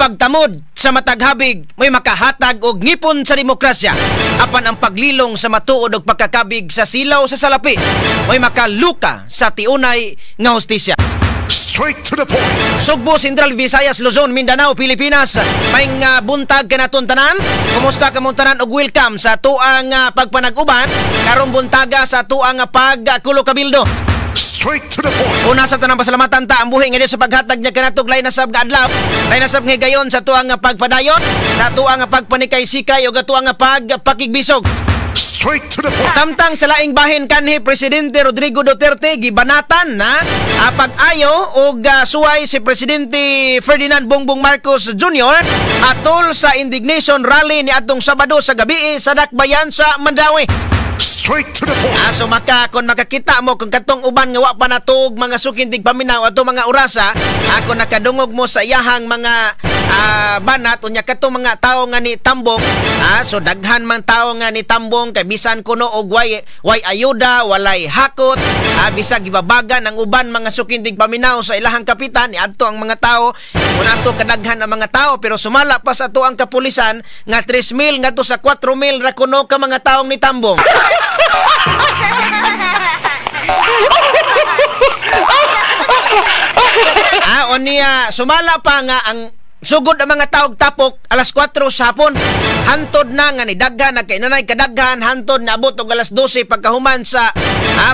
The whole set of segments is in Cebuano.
pagtamod sa mataghabig may makahatag og ngipon sa demokrasya, apan ang paglilong sa matuod og pagkakabig sa silaw sa salapi may makaluka sa tiunay nga hustisya. Straight to the point. Sugbo, Central Visayas, Luzon, Mindanao, Pilipinas. May buntag kanaton tanan. Kumusta kamong tanan og welcome sa tuang pagpanag-uban karong buntaga sa tuang pagkulo kabildo. Straight to the point. Una sa tanang pasalamatan ta ang buhi nga Dios sa paghatag niya kanatog lain na sab nga adlaw, lain na sab nga higayon sa tuang pagpadayon, sa tuang pagpanikay-sikay ug tuang pagpakigbisog. Straight to the point. Tamtang sa laing bahin kanhi Presidente Rodrigo Duterte gibanatan na pag-ayo og suway si Presidente Ferdinand Bongbong Marcos Jr. atol sa indignation rally ni atong Sabado sa gabi sa Dakbayan sa Mandaue. Straight to the point. So maka kon makakita mo kung katong uban nga wa pa natug mga sukindig paminaw ato mga orasa, ako nakadungog mo sa iyahang mga banat unya katong mga tawo nga ni tambong, so daghan man tawo nga ni tambong kay bisan kuno og way ayuda, walay hakot, bisag gibabagan ang uban mga sukindig paminaw sa ilahang kapitan niadto ang mga tawo, kun ato kadaghan ang mga tao pero sumala pa sa ato ang kapulisan nga 3,000 ngadto sa 4,000 ra kuno ka mga taong ni tambong. Onya sumala pa nga ang sugod ang mga taog tapok alas 4 sa hapon. Hantod na nga ni daghan nagkainanay kadaghan hantod naabot og alas 12 pagkahuman sa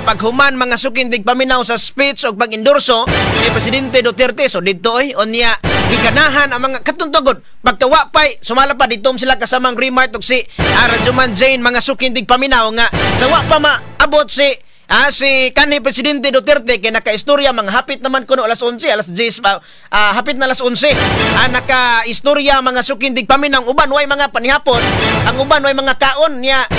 paghuman mga sukindig paminaw sa speech og pag-endorso ni Presidente Duterte. So didto oy onya giganahan ang mga katuntugod pagkawa pay sumala pa dito sila kasamang Remart og si Radyoman Jane mga sukindig paminaw nga sa wa pa maabot si si kanhi Presidente Duterte kay nakaistorya mga hapit naman kuno alas 11, alas 10 pa, hapit na alas 11. Nakaistorya mga sukindig paminaw uban way mga panihapon, ang uban way mga kaon niya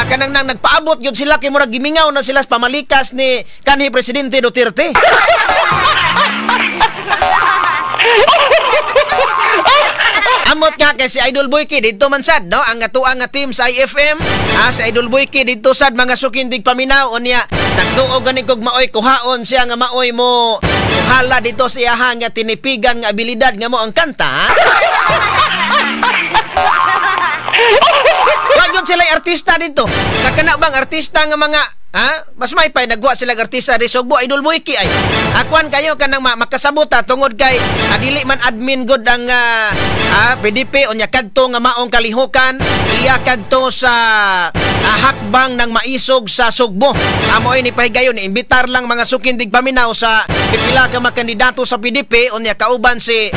kanang nang nagpaabot gyud sila kay murag gimingaw na sila sa pamalikas ni kanhi Presidente Duterte. Amot nga kay si Idol Boyki didto man sad no ang atuang nga team sa IFM, si Idol Boyki didto sad mga sukindig paminaw unya nagtuo gani kog maoy kuhaon siya nga maoy mo hala dito sa iyaha nga tinipigan nga abilidad nga mo ang kanta. Wa gyud sila artista dito. Kakana bang artista nga mga mas may pay nagwa sila artista di Sugbo Idol Boyki ay. Akuan kayo kanang makasabot tungod kay adili man admin good ang PDP unya kadto nga maong kalihukan iya kadto sa hakbang ng maisog sa Sugbo. Amo ini pahigayon imbitar lang mga sukindig paminaw sa pipila ka mga kandidato sa PDP unya kauban si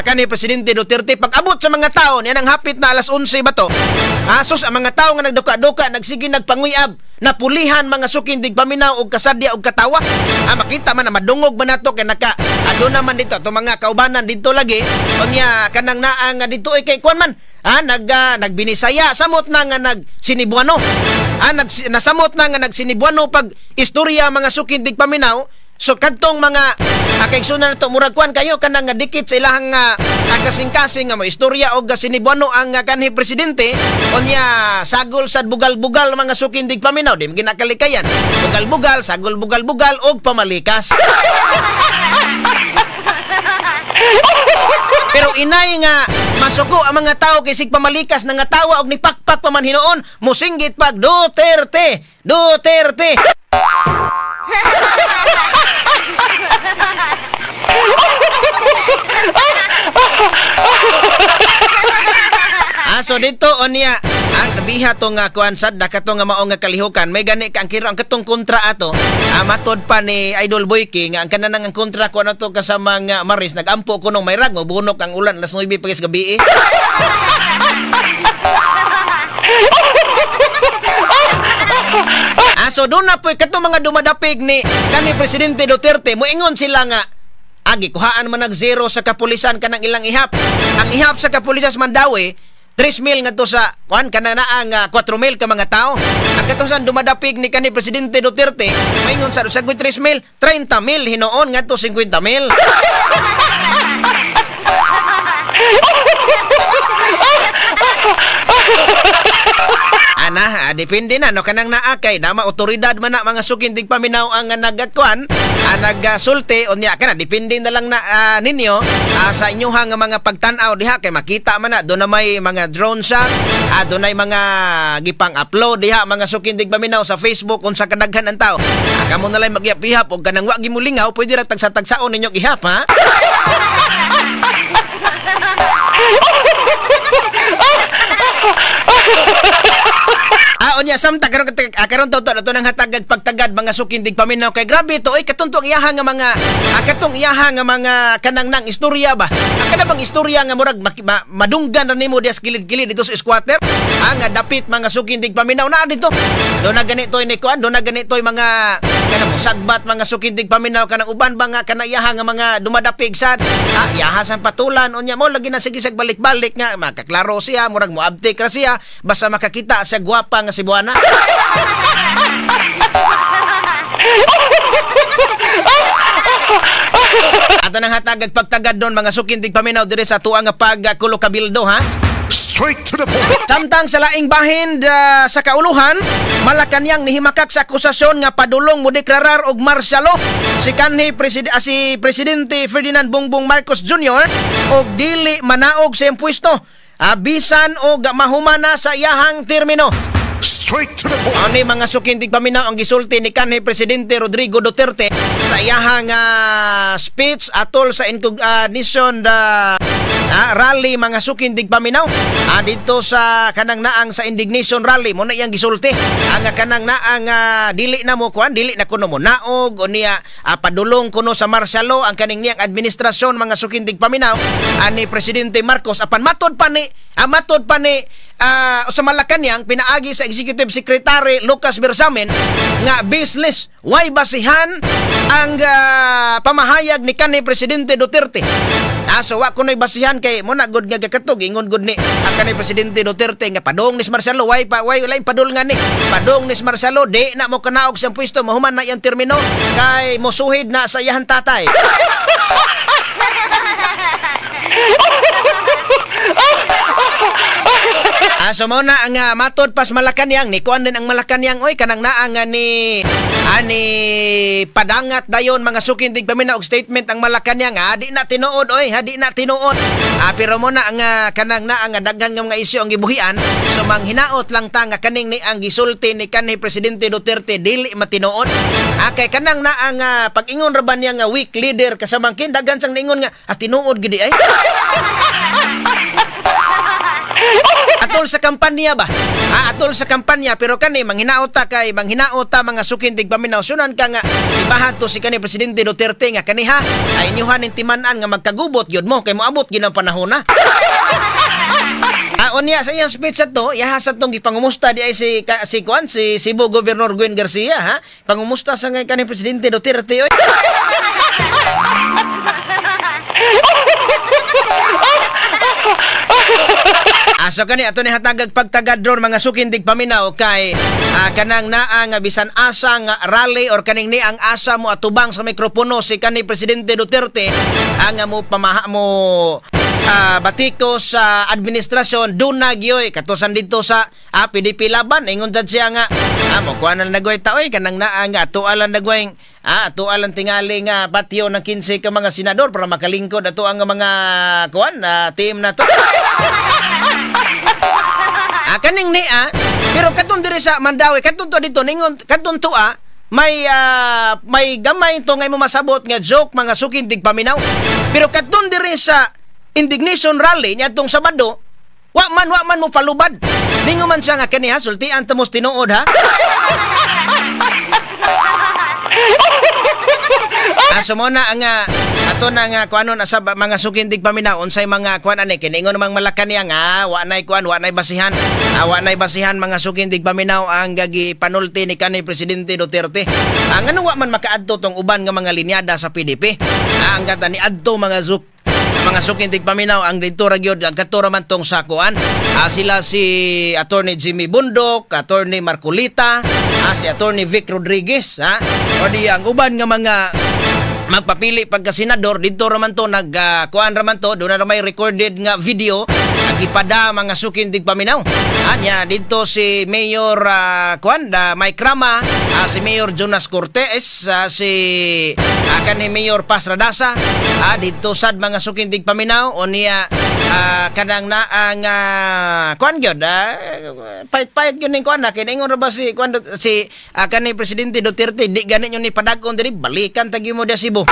kanhi Presidente Duterte. Pag-abot sa mga tao niya nang hapit na alas 11 ba to? Sus ang mga tao nga nagduka-duka nagsige nagpanguyab napulihan mga sukindig paminaw og kasadya og katawa. Makita man na madungog man nato kay naka aduna man dito ato mga kaubanan dito lagi unya kanang naa nga dito ay kay kuan man nagbinisaya samot na nga nagsinibuano, nasamot na nga nagsinibuano pag istorya mga sukindig paminaw. So kadtong mga kaigsunan nato murag kuan kayo kanang nga dikit sa ilahang kasing-kasing nga mo istorya og sinibuano ang kanhi presidente unya sagol sad bugal-bugal mga sukindig paminaw di ginakalikayan bugal-bugal sagol bugal-bugal og pamalikas. Pero inay nga masuko ang mga tao kay sig pamalikas nga tawa og nipakpak pa man hinuon mosinggit pag Duterte Duterte. So dito onya ang nabiha to nga kuan sad nakato nga mao nga kalihukan may gani ka ang kiro ang katong kontra ato matod pa ni Idol Boyki nga ang kananang ang kontra ko ato kasama nga Maris nagampo ko nung may rag mobunok ang ulan alas 9 pa gabi. So doon na po katong mga dumadapig ni kanhi Presidente Duterte moingon sila nga agi kuhaan man nag zero sa kapulisan kanang ilang ihap. Ang ihap sa kapulisan sa Mandaue 3,000 ngadto sa kuan kanang naa nga 4,000 ka mga tao. Ang katusan dumadapig ni kanhi Presidente Duterte maingon sa sagoy 3,000, 30,000 hinuon ngadto 50,000. Ana, depende na no kanang naa kay nama otoridad man na mga suking tigpaminaw ang nagkuan, nagsulti unya kana depende na lang na ninyo sa inyuhang mga pagtan-aw diha kay makita man na do na may mga drone shot, do nay mga gipang-upload diha mga suking tigpaminaw sa Facebook unsa kadaghan ang tao. Kamo na lang magyap-ihap og kanang wa gimulingaw pwede ra tagsa-tagsaon ninyo ihap ha. Unya samtang karon karon to to nang hatagag pagtagad mga suking tigpaminaw kay grabe to oy katong iyaha nga mga katong iyaha nga mga kanang nang istorya ba. Kana bang istorya nga murag madunggan ra nimo diha sa kilid-kilid dito sa squatter? Nga dapit mga suking tigpaminaw na dito. Do na ganito ni kuan, do na ganito mga kanang musagbat mga suking tigpaminaw kanang uban ba nga kana iyaha nga mga dumadapig sad. Iyaha sang patulan unya mo lagi na sige sag balik-balik nga makaklaro siya murag moabtik ra siya basta makakita sa gwapa nga Cebuana. Ato nang hatagag pagtagad doon mga suking tigpaminaw diri sa tuang nga pagkulo kabildo ha. Straight to the point. Samtang sa laing bahin sa kauluhan, Malacañang nihimakak sa akusasyon nga padulong mo deklarar og martial law si kanhi si Presidente Ferdinand Bongbong Marcos Jr. og dili manaog sa iyang pwesto bisan og mahumana sa iyahang termino. Straight to the point. Ani mga suking tigpaminaw ang gisulti ni kanhi Presidente Rodrigo Duterte sa iyahang speech atol sa incognation rally mga suking tigpaminaw dito sa kanang naang sa indignation rally mo na iyang gisulti ang kanang naang dili na mo kuan dili na kuno mo naog o niya padulong kuno sa martial law ang kaning niyang administrasyon mga suking tigpaminaw ani Presidente Marcos apan matod pa ni sa Malacañang pinaagi sa Executive Secretary Lucas Bersamin nga baseless way basihan ang pamahayag ni kanhi Presidente Duterte. So wa kunoy basihan kay mo na gud nga gakatog ingon gud ni ang kanhi Presidente Duterte nga padung ni Marcelo way pa way lain padul nga ni padung ni Marcelo di na mo kanaog sa pwesto mahuman na iyang termino kay mosuhid na sa iyang tatay. So mo na ang matod pas Malacañang ni kuan din ang Malacañang oy kanang naa nga ni ani padangat dayon mga suking tigpaminaw og statement ang Malacañang di na tinuod oy ha di na tinuod. Pero mo na ang kanang naa nga daghan nga mga isyu ang gibuhian so manghinaot lang ta nga kaning ni ang gisulti ni kanhi Presidente Duterte dili matinuod. Kay kanang naa nga pag-ingon ra ba niya nga weak leader kasamangkin daghan sang niingon nga tinuod gid ay. Atol sa kampanya ba? Atol sa kampanya pero kani manghinaota kay manghinaota mga suking tigpaminaw sunan ka nga ibahan to si kani Presidente Duterte nga kaniha ay inyuhan ning timan-an nga magkagubot gyud mo kay moabot gyud ang panahon na. Unya sa iyang speech ato, iyaha sa tong gipangumusta di ay si si kuan si Cebu Governor Gwen Garcia ha. Pangumusta sa nga kani Presidente Duterte oy. So kani ato ni hatagag pagtagad ron mga suking tigpaminaw kay kanang naa nga bisan asa nga rally or kaning ni ang asa mo atubang sa mikropono si kani Presidente Duterte ang mo pamaha mo batiko sa administrasyon duna gyoy katusan dito sa PDP Laban ingon jud siya nga mo kuan na nagoy ta oy kanang naa nga atualan nagway atualan tingali nga patio ng 15 ka mga senador para makalingkod ato ang mga kuan team na to. Kaning ni pero katong diri sa Mandawi katong to dito ningon katong to may may gamay to ngay mo masabot nga joke mga suking tigpaminaw pero katong diri sa indignation rally niadtong Sabado wa man mo palubad ningon man siya nga kani ha sultian ta mos tinuod ha. So mo na ang ato na nga kuano na sa mga suking tigpaminaw unsay mga kuan ani kiningon namang Malacañang wa nay kuan wa nay basihan wa nay basihan mga suking tigpaminaw ang gipanulti ni kanhi Presidente Duterte. Ang ano wa man makaadto tong uban nga mga linyada sa PDP ang gata ni adto mga suking tigpaminaw ang dito ra gyud ang kato ra man tong sakuan sila si Attorney Jimmy Bundok, Attorney Marcolita, si Attorney Vic Rodriguez o di ang uban nga mga magpapili pagka senador dito ra man to nag kuan ra man to do na may recorded nga video Gipada mga sukin tigpaminaw. Anya dito si Mayor kuan da Mike Rama, si Mayor Jonas Cortez, si kanhi Mayor Paz Radasa, dito sad mga sukin tigpaminaw o niya kanang naang kuan gyud pait-pait gyud ning kuan na kay ingon ra ba si kuan si kanhi Presidente Duterte di gani nyo ni padag-on diri balikan tagi mo dia Cebu.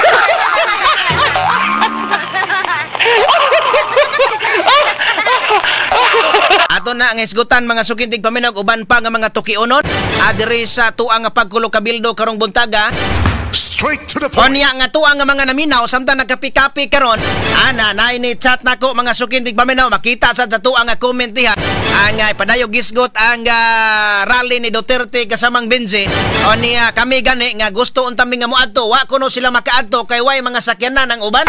Ato na ang isgutan mga sukintig paminaw uban pa nga mga tukionon diri sa tuang nga pagkulo kabildo karong buntaga. Straight to the point. Onya nga tuang nga mga naminaw samtang nagkapi-kapi karon ana naay ni chat nako mga sukintig paminaw makita sad sa tuang nga comment diha ang padayog gisgot ang rally ni Duterte kasamang Benji. Onya kami gani nga gusto unta mi nga moadto wa kuno sila makaadto kay way mga sakyanan ang uban.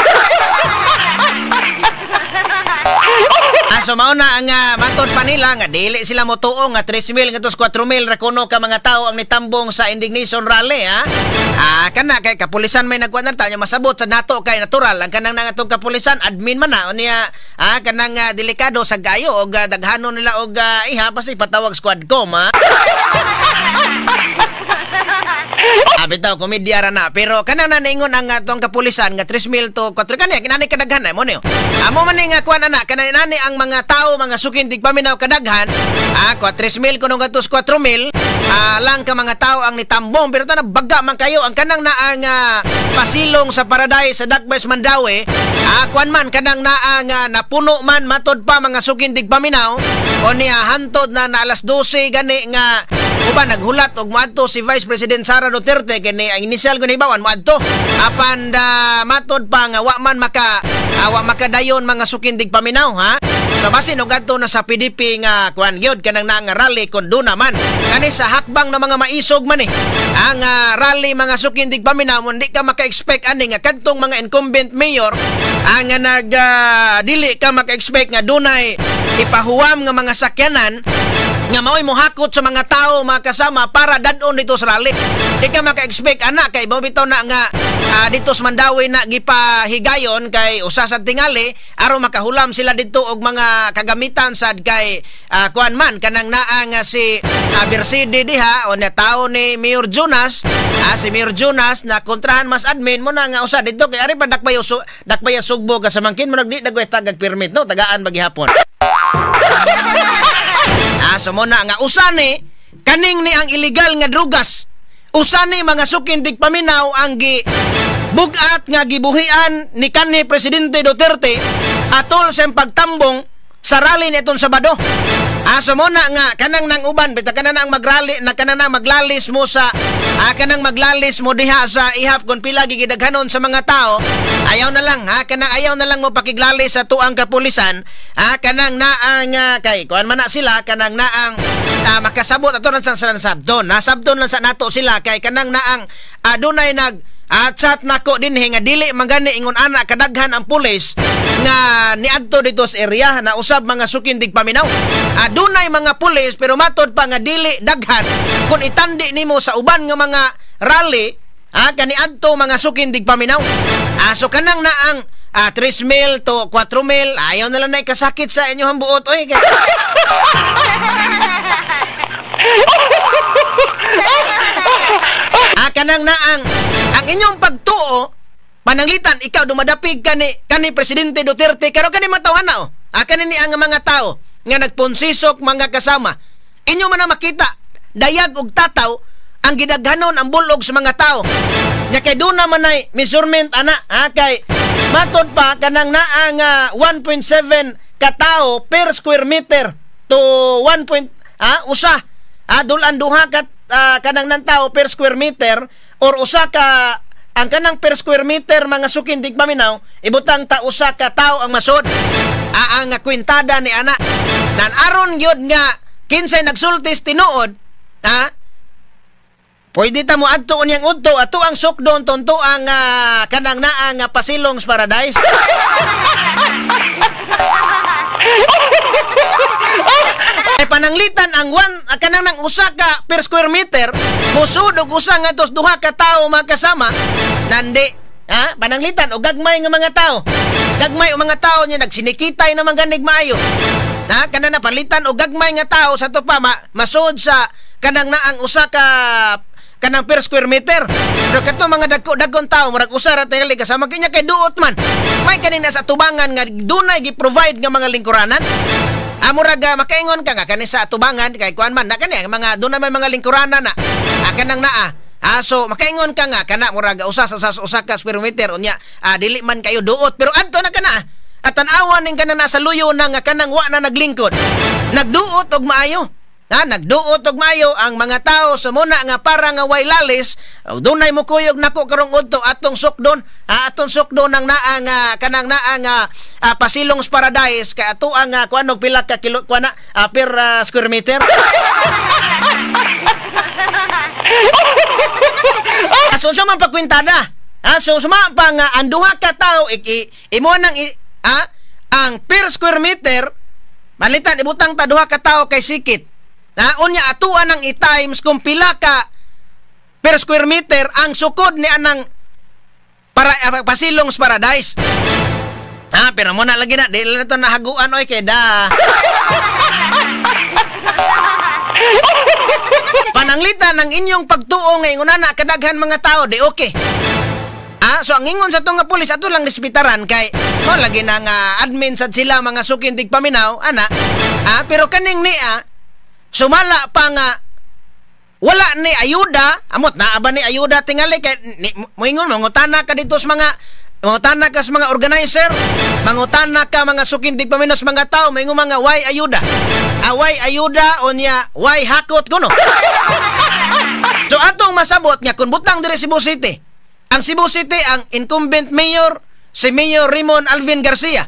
So mao na ang matod pa nila nga dili sila motuo nga 3,000 ngadto 4,000 ra kuno ka mga tawo ang nitambong sa indignation rally ha. Kana kay kapulisan may nagkuan ta nya masabot sa nato kay natural ang kanang nangatong kapulisan admin man na unya kanang delikado sa gayo og daghanon nila og iha pasi patawag squad com ha. Bitaw komedya ra na pero kanang naingon ang atong kapulisan nga 3,000 to 4 kani kinani kadaghan na mo niyo. Amo man ni nga kuan ana kanani nani ang mga tao mga sukintig paminaw kadaghan 3,000 kuno ngadto 4,000 lang ka mga tao ang nitambong pero tanang baga man kayo ang kanang naa nga pasilong sa Paradise sa Dakbes Mandaue kuan man kanang naa nga napuno man matod pa mga sukintig paminaw o niya hantod na na alas 12 gani nga uban naghulat og moadto si Vice President Sara Duterte kini ang initial ko hibawan moadto apan matod pa nga wa man maka wa makadayon mga sukindig paminaw ha. So basin og adto na sa PDP nga kuan gyud kanang naa nga rally kon duna man kani sa hakbang ng mga maisog man eh ang rally mga sukindig paminaw mo di ka maka-expect ani nga kadtong mga incumbent mayor ang nag dili ka maka-expect nga dunay ipahuwam nga mga sakyanan nga mao'y mohakot sa mga tao mga kasama para dadon dito sa rally. Di ka maka-expect ana kay bitaw na nga dito sa Mandaue na gipahigayon kay usa sa tingali aron makahulam sila dito og mga kagamitan sad kay kuan man kanang naa nga si Bersidi diha o na tao ni Mayor Jonas si Mayor Jonas na kontrahan mas admin mo na nga usa dito kay ari pa dakbay sugbo ka sa mangkin mo nagdi dagway tagag permit no tagaan bagihapon. So muna nga usani kaning ni ang illegal nga drugas. Usani mga sukindig paminaw ang gi bugat nga gibuhian ni kanhi Presidente Duterte atol sa pagtambong sa rally nitong Sabado. So muna nga kanang nang uban bita kanang ang magrally na kanang nang maglalis mo sa kanang maglalis mo diha sa ihap kon pila gidaghanon sa mga tao ayaw na lang ha kanang ayaw na lang mo pakiglalis sa tuang kapulisan kanang naang kay kuan man na sila kanang naang makasabot ato lang sa sabdon nasabdon lang sa nato sila kay kanang naang adunay nag chat nako dinhi nga dili man gani ingon ana kadaghan ang pulis nga niadto dito sa area na usab mga sukindig paminaw. Adunay mga pulis pero matod pa nga dili daghan kun itandi nimo sa uban nga mga rally kaniadto mga sukindig paminaw. So kanang naang 3,000 to 4,000 ayaw na lang na ikasakit sa inyong buot oy. Kanang naang ang inyong pagtuo pananglitan ikaw dumadapig kani kani Presidente Duterte karo kani matawhan na oh. Kani ni ang mga tao nga nagponsisok mga kasama inyo man na makita dayag og tataw ang gidaghanon ang bulog sa mga tao nya kay duna man ay measurement ana kay matod pa kanang naang 1.7 ka tao per square meter to 1. Usa dulan duha ka kanang nang tao per square meter or usa ka ang kanang per square meter mga sukindig paminaw ibutang ta usa ka tao ang masod ang kwintada ni ana nan aron gyud nga kinsay nagsultis tinuod ha pwede ta mo adto unyang udto ato ang sukdon tonto ang kanang naa nga pasilong sa Paradise. Ay pananglitan ang one kanang nang usa ka per square meter musud og usa ngadto duha ka tawo makasama nandi ha pananglitan og gagmay nga mga tao. Gagmay o mga tao niya nagsinikitay naman ganig maayo. Na kana na palitan og gagmay nga tao sa to pa masud sa kanang naang usa ka kanang per square meter. Pero kato mga dagko-dagkong tao murag usa ra tingali kasama kanya kay duot man. May kanina sa tubangan nga dunay gi-provide nga mga lingkuranan. Murag makaingon ka nga kani sa tubangan kay kuan man na kani mga dunay may mga lingkuranan na kanang naa. So makaingon ka nga kana murag usa sa usa ka square meter unya dili man kayo duot pero adto na kana. At tan-awan ning kana nasa luyo na nga kanang wa na naglingkod. Nagduot og maayo. Nagduot og maayo ang mga tao sumuna nga para nga way lalis, dunay mukuyog nako karong udto atong sukdon, atong sukdon ang naa nga kanang naa nga Pasilong's Paradise kay ato ang kuan og pila ka kilo kuan per square meter. So unsa man pagkwintada? So suma pa nga ang duha ka tawo imo nang ang per square meter malitan ibutang ta duha ka tawo kay sikit. Unya atuan ang i-times kung pila ka per square meter ang sukod ni anang para Pasilong's Paradise. Pero mo na lagi na dili na to nahaguan oy kay da. Pananglitan ang inyong pagtuo ngayon na kadaghan mga tao di okay. So ang ingon sa tong nga pulis ato lang respetaran kay mo lagi na nga admin sad sila mga sukin tigpaminaw ana. Pero kaning niya sumala pa nga wala ni ayuda, amot naa ba ni ayuda tingali kay moingon mangutana ka dito sa mga mangutana ka sa mga organizer, mangutana ka mga sukin tigpaminaw sa mga tao, moingon mga why ayuda. Why ayuda unya why hakot kuno. So atong masabot nga kun butang diri Cebu City. Ang Cebu City ang incumbent mayor si Mayor Raymond Alvin Garcia.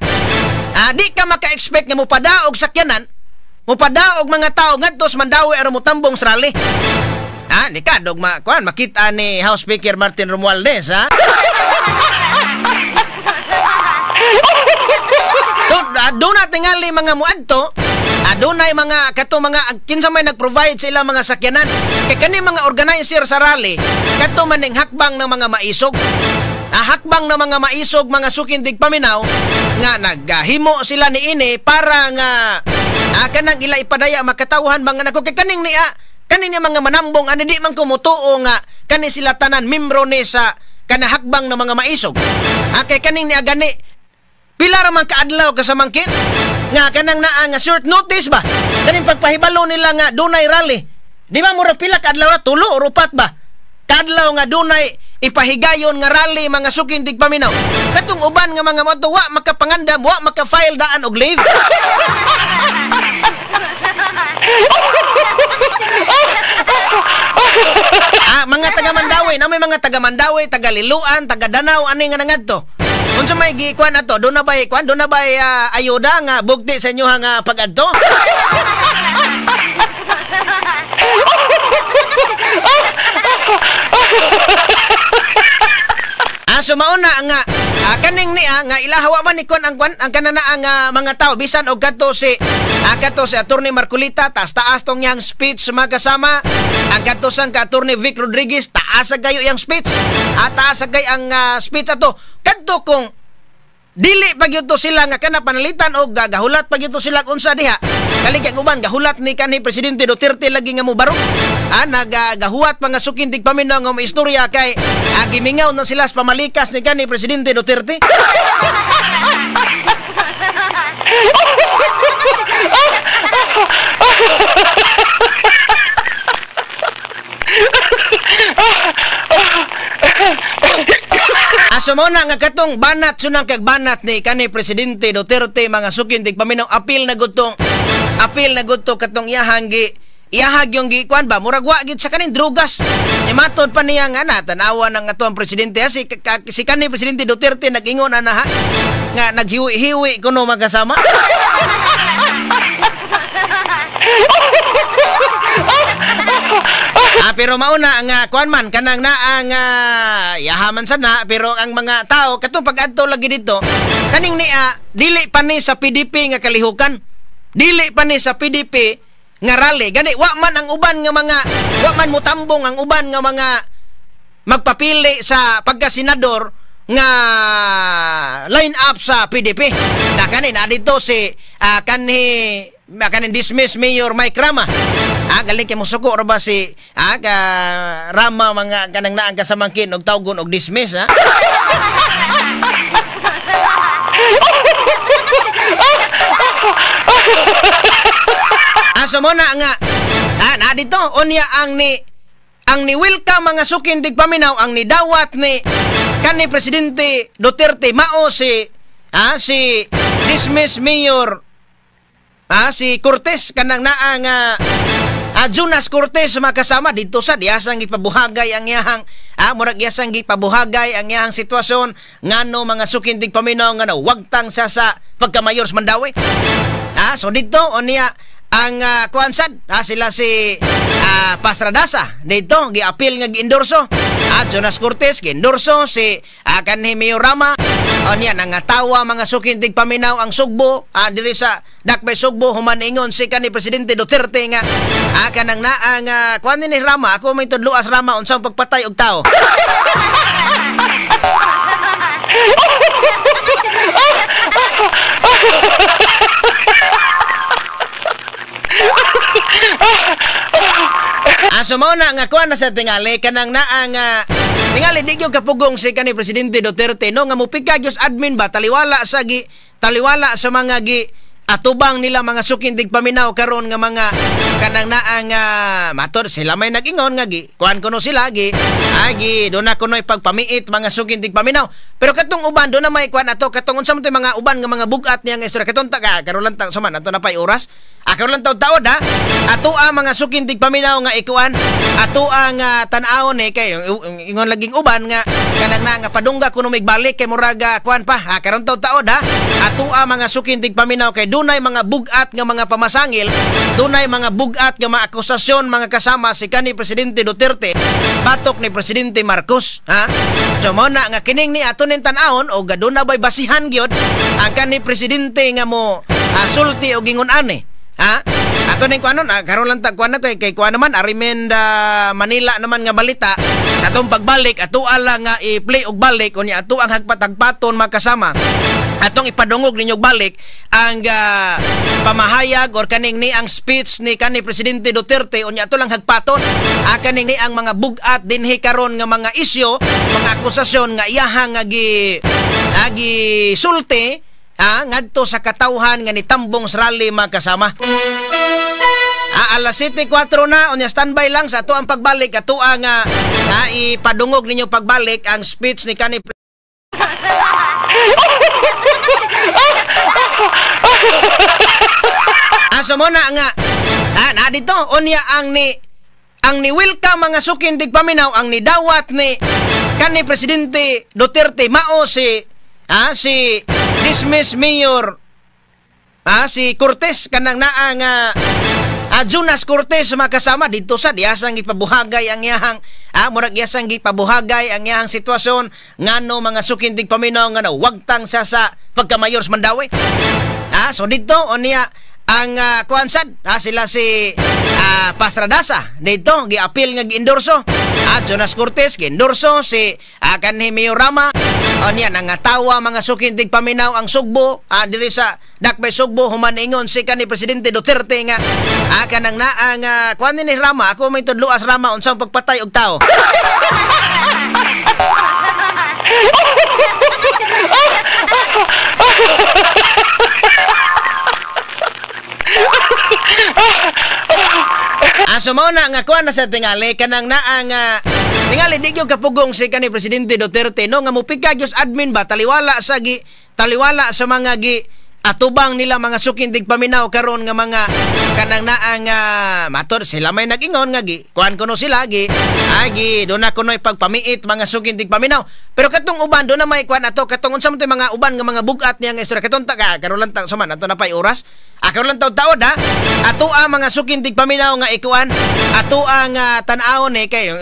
Di ka maka-expect nga mupadaog sakyanan, mupadaog mga tao ngadto sa Mandaue aron motambong sa rally. Di ka dog kuan makita ni House Speaker Martin Romualdez ha. Doon na tingali mga muadto, adunay mga kato mga kinsa may nag-provide sa ilang mga sakyanan. Kay kani mga organizer sa rally, kato maning hakbang ng mga maisog. Hakbang ng mga maisog, mga sukin tigpaminaw nga naghimo sila niini para nga kanang ila ipadaya makatawhan mga nako kay kaning niya kaning niya mga manambong ani di man kumutuo nga kani sila tanan membro ni sa kanahakbang ng mga maisog. Kay kaning niya gani pila ra man kaadlaw kasamangkin nga kanang naa nga short notice ba kaning pagpahibalo nila nga dunay rally di ba murag pila kaadlaw ra tulo or upat ba kaadlaw nga dunay ipahigayon nga rally mga sukin tigpaminaw katong uban nga mga moto wa makapangandam wa maka-file daan og leave. Mga taga Mandaue na may mga taga Mandaue, taga Liloan, taga Danao ani nga nangadto. Unsa may gikuan ato? Doon na bay kuan? Doon na bay ayuda nga bugti sa inyo nga pag-adto? So mauna nga kaning niya nga ilahawa man ni kuan ang kuan ang kananaa nga mga tao bisan og kadto si Attorney Marcolita taas taas tong yang speech mga kasama ang kadto sang ka Attorney Vic Rodriguez taas kayo yang speech taas kay ang speech ato kadto kung dili pa gyud to sila nga kana panalitan og gahulat pa gyud to sila unsa diha kali kay uban gahulat ni kanhi Presidente Duterte lagi nga mobaro naggahuwat pa nga sukin tigpaminaw nga istorya kay gimingaw na sila sa pamalikas ni kanhi Presidente Duterte. So mao na nga katong banat sunang kag banat ni kanhi Presidente Duterte mga sukin tigpaminaw apil na gutong apil na gudto katong iyahang gi iyahag yung gi kuan ba murag wa gyud sa kaning drugas. Ni matod pa niya nga na tan-awa ng ato ang presidente si kanhi Presidente Duterte nag-ingon ana ha nga naghiwi-hiwi kuno magkasama. Pero mauna nga kuan man kanang naa nga yahaman sad na pero ang mga tao katong pag-adto lagi dito kaning niya dili pa ni sa PDP nga kalihukan. Dili pa ni sa PDP nga rally gani wa man ang uban nga mga wa man mutambong ang uban nga mga magpapili sa pagkasenador nga line up sa PDP. Na kani na dito si kanhi kanin dismiss Mayor Mike Rama. Galing kay musuko ra ba si ka Rama mga kanang naa ka sa mangkin og tawgon og dismiss ha. So mo na nga na dito unya ang ni welcome mga sukin tigpaminaw ang nidawat ni kanhi Presidente Duterte mao si si dismiss Mayor si Cortez kanang naa nga Jonas Cortez makasama dito sa diyasang gipabuhagay ang iyahang murag iyasang gipabuhagay ang iyahang sitwasyon ngano mga sukin tigpaminaw ngano wagtang siya sa pagkamayor sa Mandaue. So dito unya ang kuan sad sila si Pasradasa dito giapil nga giendorso Jonas Cortez giendorso si kanhi Mayor Rama. Unya nangatawa mga sukin tigpaminaw ang Sugbo diri sa Dakbay Sugbo human ingon si kanhi Presidente Duterte nga kanang naa nga kuan ni Rama ako may tudloas Rama unsang pagpatay og tao. So mao na nga kuan na sa tingali kanang naa nga tingali di gyud kapugong si kanhi Presidente Duterte no nga mupika gyud admin ba taliwala sa mga gi atubang nila mga sukin tigpaminaw karon nga mga kanang naa nga mator sila may nag-ingon nga gi kuan kuno sila gi gi do na kunoy pagpamiit mga sukin tigpaminaw pero katong uban do na may kuan ato katong unsa man toy mga uban nga mga bugat niya nga istorya katong ta karon lang ta suman ato na pay oras karon lang taud-taod ha ato ang mga sukin tigpaminaw nga ikuan ato ang tan-awon eh kay ingon laging uban nga kanang naa nga padungga kuno migbalik kay murag kuan pa karon taud-taod ha ato ang mga sukin tigpaminaw kay dunay mga bugat nga mga pamasangil, dunay mga bugat nga mga akusasyon mga kasama si kanhi Presidente Duterte batok ni Presidente Marcos ha. So mo na nga kining ni ato ning tan-awon og aduna bay basihan gyud ang kanhi presidente nga mo sulti og ingon ani ha. Ato ning kuanon karon lang tag kuan na kay kuan naman arimenda Manila naman nga balita sa atong pagbalik ato lang nga i-play og balik unya ato ang hagpat-hagpaton makasama atong ipadungog ninyo balik ang pamahayag or kaning ni ang speech ni kanhi Presidente Duterte unya ato lang hagpaton kaning ni ang mga bugat dinhi karon nga mga isyu mga akusasyon nga iyahang nga gi sulti ngadto sa katawhan nga nitambong sa rally makasama. Alas 7:04 na unya standby lang sa ato ang pagbalik ato ang ipadungog ninyo pagbalik ang speech ni kanhi So mo na nga na dito unya ang ni welcome mga sukin tigpaminaw ang nidawat ni kanhi Presidente Duterte mao si si dismiss Mayor si Cortez kanang naa nga Jonas Cortez makasama dito sa diyasang gipabuhagay ang iyahang murag iyasang gipabuhagay ang iyahang sitwasyon ngano mga sukin tigpaminaw ngano wagtang siya sa pagkamayor sa Mandaue. So dito unya ang kuan sad sila si Pasradasa dito giapil nga giendorso Jonas Cortez giendorso si kanhi Mayor Rama. Unya nangatawa mga sukin tigpaminaw ang Sugbo diri sa Dakbay Sugbo human ingon si kanhi Presidente Duterte nga kanang naa nga kuan ni Rama ako may tudloas Rama unsang pagpatay og tao. So mao na nga kuan na sa tingali kanang naa nga tingali di gyud kapugong si kanhi Presidente Duterte no nga mupika gyud admin ba taliwala sa mga gi atubang nila mga sukin tigpaminaw karon nga mga kanang naa nga mator sila may nag-ingon nga gi kuan kuno sila gi gi do na kunoy pagpamiit mga sukin tigpaminaw pero katong uban do na may kuan ato katong unsa man toy mga uban nga mga bugat niya nga istorya katong ta karon lang ta suman ato na pay oras Ako lang taod-taod ha. Ato ang mga suking tigpaminaw nga ikuan. Ato ang tan-awon eh kay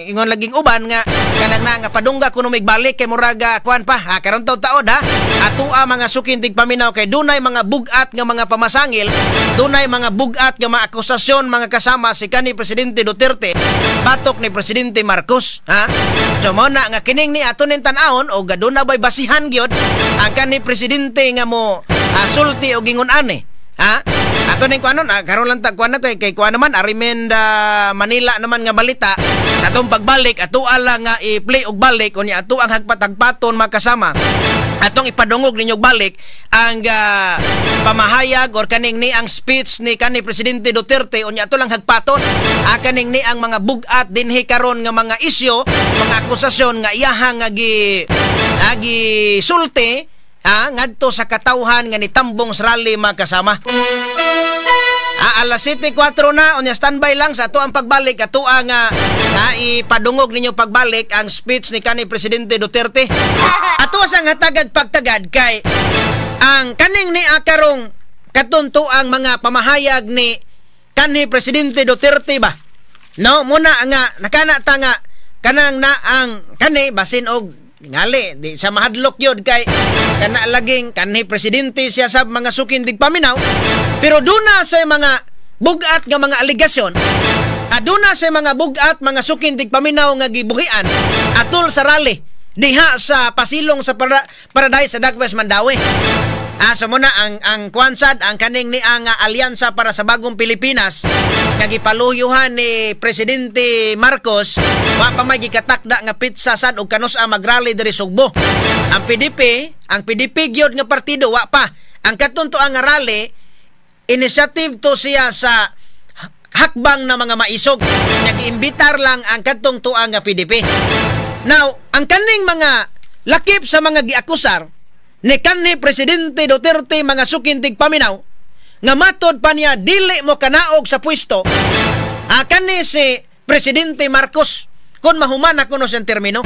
ingon laging uban nga kanang na nga padungga kuno migbalik kay muraga kuan pa. Ha, karon taod-taod ha. Ato ang mga suking tigpaminaw kay dunay mga bugat nga mga pamasangil, dunay mga bugat nga mga akusasyon mga kasama si kanhi Presidente Duterte batok ni Presidente Marcos, ha. So mo na nga kining ni ato ning tan-awon og aduna bay basihan gyud ang kanhi presidente nga mo sulti og ingon ani. Ha? Ato ning kuanon, karon lang tag kuan na kay kay kuan naman Arimenda Manila naman nga balita sa atong pagbalik ato lang nga i-play og balik unya ato ang hagpat-hagpaton makasama. Atong ipadungog ninyo balik ang pamahayag or kaning ni ang speech ni kanhi Presidente Duterte unya ato lang hagpaton kaning ni ang mga bug-at dinhi karon nga mga isyu, mga akusasyon nga iyaha nga gi agi sulti ngadto sa katawhan nga nitambong sa rally mga kasama. Alas 7:04 na unya standby lang sa ato ang pagbalik ato ang ipadungog ninyo pagbalik ang speech ni kanhi Presidente Duterte. Ato sang hatagag pagtagad kay ang kaning ni akarong katunto ang mga pamahayag ni kanhi Presidente Duterte ba. No, muna nga nakana ta nga kanang na ang kani basin og ngali di sa mahadlok yun kay kana laging kanhi presidente siya sa mga sukin tigpaminaw, pero duna sa mga bugat nga mga aligasyon, aduna sa mga bugat mga sukin tigpaminaw nga gibuhian atol sa rally diha sa pasilong sa Paradise sa Dagwes Mandaue. So muna ang kwansad ang kaning ni ang Alyansa para sa Bagong Pilipinas nga gipaluyuhan ni Presidente Marcos, wa pa may gikatakda nga pitsa sad og kanus-a magrally diri Sugbo. Ang PDP, ang PDP gyud nga partido wa pa. Ang katunto ang rally initiative to siya sa hakbang na mga maisog nga giimbitar lang ang kadtong tuang nga PDP. Now, ang kaning mga lakip sa mga giakusar ni kanhi Presidente Duterte mga sukin tigpaminaw nga matod pa niya dili mo kanaog sa pwesto kanhi si Presidente Marcos kung mahuman ako no siyang termino.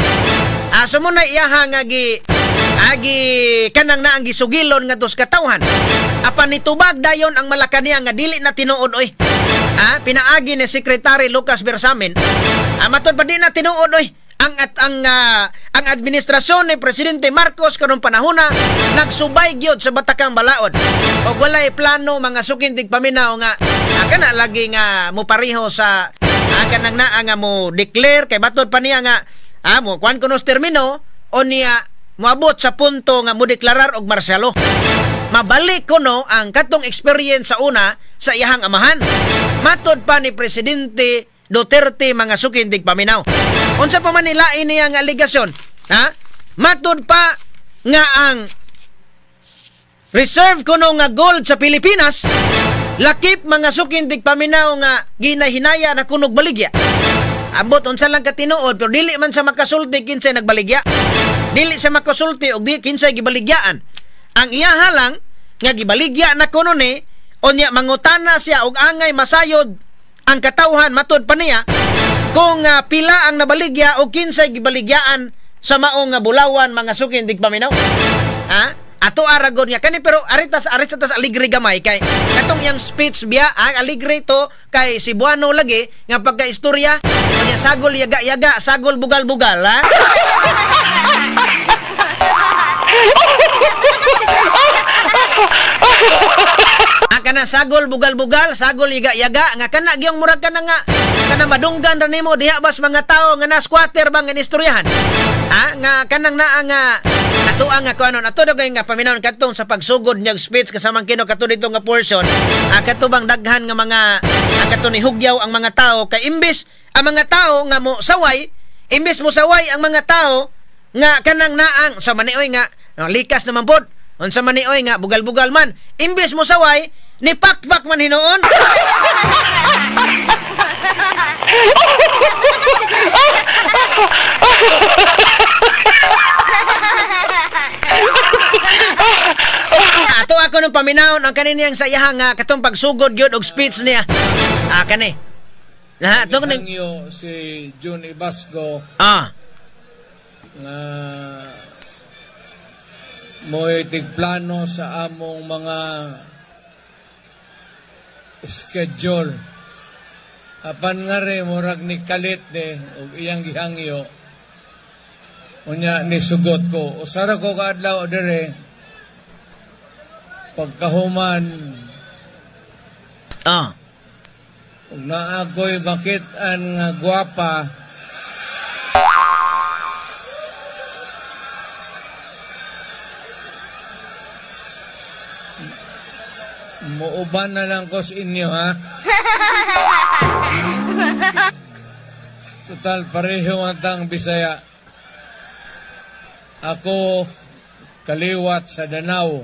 So muna iyaha nga agi kanang na ang gisugilon nga tos katawhan. Apan nitubag dayon ang Malacanang nga dili na tinuod oy. Pinaagi ni Secretary Lucas Bersamin. Matod pa di na tinuod oy. Ang administrasyon ni Presidente Marcos karong panahona nagsubay gyud sa batakang balaod. Og walay plano mga sukin tigpaminaw nga kana lagi nga mopariho sa kanang naa nga mo declare kay batod pa niya nga mo kuan kuno termino o niya moabot sa punto nga mo deklarar og martial law. Mabalik kuno ang katong experience sa una sa iyahang amahan. Matod pa ni Presidente Duterte mga sukin tigpaminaw. Unsa pa man nilain niya nga aligasyon? Ha? Matod pa nga ang reserve kuno nga gold sa Pilipinas lakip mga sukin tigpaminaw nga ginahinaya na kunog baligya. Ambot unsa lang katinuod pero dili man sa makasulti kinsay nagbaligya. Dili sa makasulti og di kinsay gibaligyaan. Ang iyaha lang nga gibaligya na kuno ni unya mangutana siya og angay masayod ang katawhan matod pa niya kung pila ang nabaligya o kinsay gibaligyaan sa maong nga bulawan mga sukin tigpaminaw. Ha? Ato aragon nga kani pero aritas aritas aligre gamay kay katong iyang speech biya aligre to kay Cebuano lagi nga pagka-istorya unya sagol yaga-yaga sagol bugal-bugal ha. Kana sagol bugal-bugal, sagol yaga-yaga nga kana gyung murag kana nga kana madunggan ra nimo diha bas mga tawo nga na squatter bang nga istoryahan. Nga kanang naa nga ato ang nga kuanon ato dagay nga paminawon kadtong sa pagsugod niyang speech kasamang kino kato dito nga portion kato bang daghan nga mga kato ni hugyaw ang mga tawo kay imbes ang mga tawo nga mo saway, imbes mo saway ang mga tawo nga kanang naang sa manioy nga likas naman pod unsa manioy nga bugal-bugal man imbes mo saway ni pakpak man hinuon. Ato ako nung paminawon ang kaniniyang sa iyahang katong pagsugod gyud og speech niya. Kani. Ato ning si June Ibasco. Nga mo'y tigplano sa among mga schedule. Apan nga rin, murag ni kalit ni, ug iyang gihangyo, unya ni sugot ko. Usara ko kaadlaw dire, pagkahuman, ug naa ko'y makit-an nga gwapa, muuban na lang ko sa inyo, ha? Total, pareho ang tang Bisaya. Ako, kaliwat sa Danao.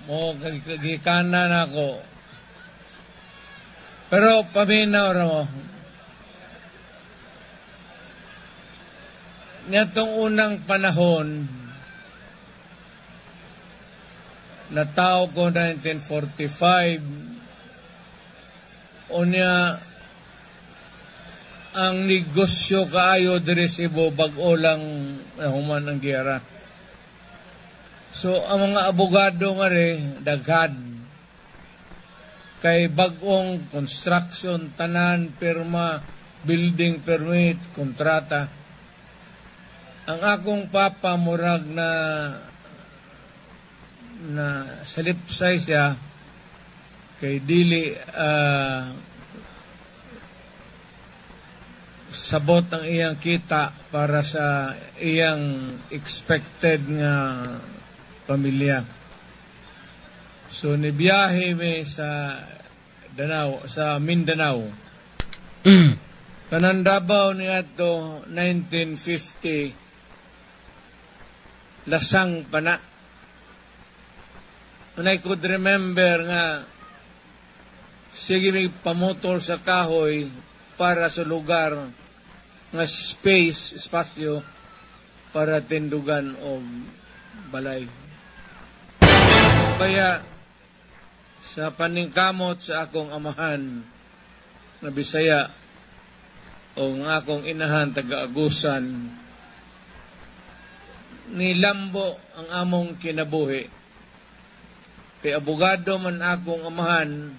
Mo gikanan ako. Pero paminaw ra mo. Nitong unang panahon, natao ko 1945, unya ang negosyo kaayo diri Cebu bag-o lang human ang giyera. So ang mga abogado nga rin daghan kay bag-ong construction tanan pirma building permit kontrata. Ang akong papa murag na salipsay siya kay dili sabot ang iyang kita para sa iyang expected nga pamilya. So nibiyahe mi sa Danao, sa Mindanao. Tanan Davao niadto 1950 lasang pa na. And I could remember nga sige may pamotol sa kahoy para sa lugar nga space, espasyo para tindugan o balay. Kaya sa paningkamot sa akong amahan na Bisaya o ang akong inahan taga-Agusan, nilambo ang among kinabuhi. Kay abogado man akong amahan,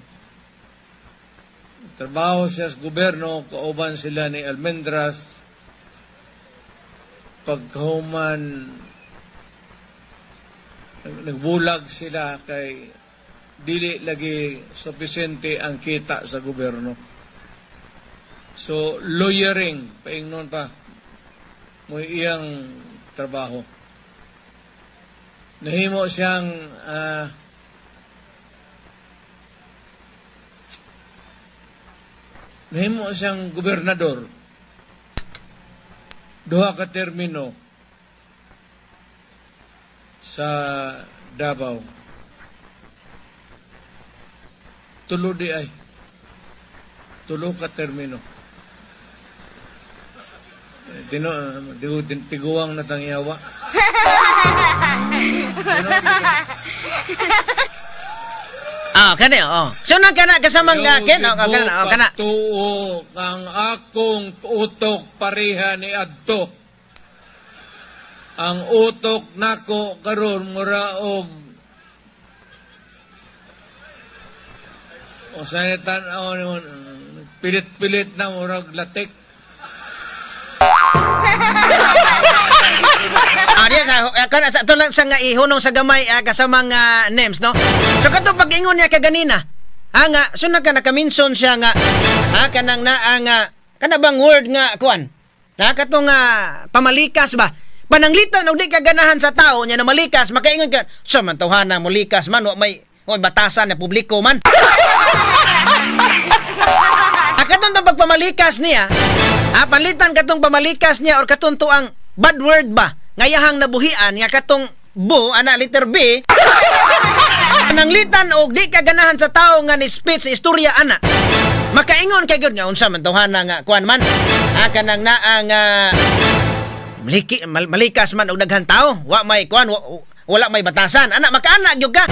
trabaho siya sa gobyerno, kauban sila ni Almendras. Pagkahuman, nagbulag sila kay dili lagi sufficiente ang kita sa gobyerno. So, lawyering, paingnon pa, mo iyang trabaho. Nahimo siyang nahimo siyang gobernador. Duha ka termino sa Davao. Tulo di ay. Tulo ka termino. Tiguang na tangyawa. Kani oh. So na kana kasamang ken oh kana oh kana. Tuo ang akong utok pareha ni adto. Ang utok nako karon mura og o sa tan-aw pilit-pilit na murag latik. Diya sa kana sa tulang sa nga ihunong sa gamay kasamang names, no. So kato pag-ingon niya kaganina, nga so na ka nakaminson siya nga kanang naa nga kana bang word nga kuan? Na katong pamalikas ba? Pananglitan og di ka ganahan sa tao nya na malikas, makaingon ka sa man tawhana mo likas man, wa may batasan na publiko man. Katong pagpamalikas niya, panlitan katong pamalikas niya or katong tuang bad word ba? Ngayahang nabuhian nga katong bo ana letter B. Pananglitan og di ka ganahan sa tao nga ni speech sa istorya ana. Makaingon kay gyud nga unsa man tawhana nga kuan man. Kanang naa nga malikas man og daghan tao, wa may kuan, wala may batasan. Ana makaana gyud ka.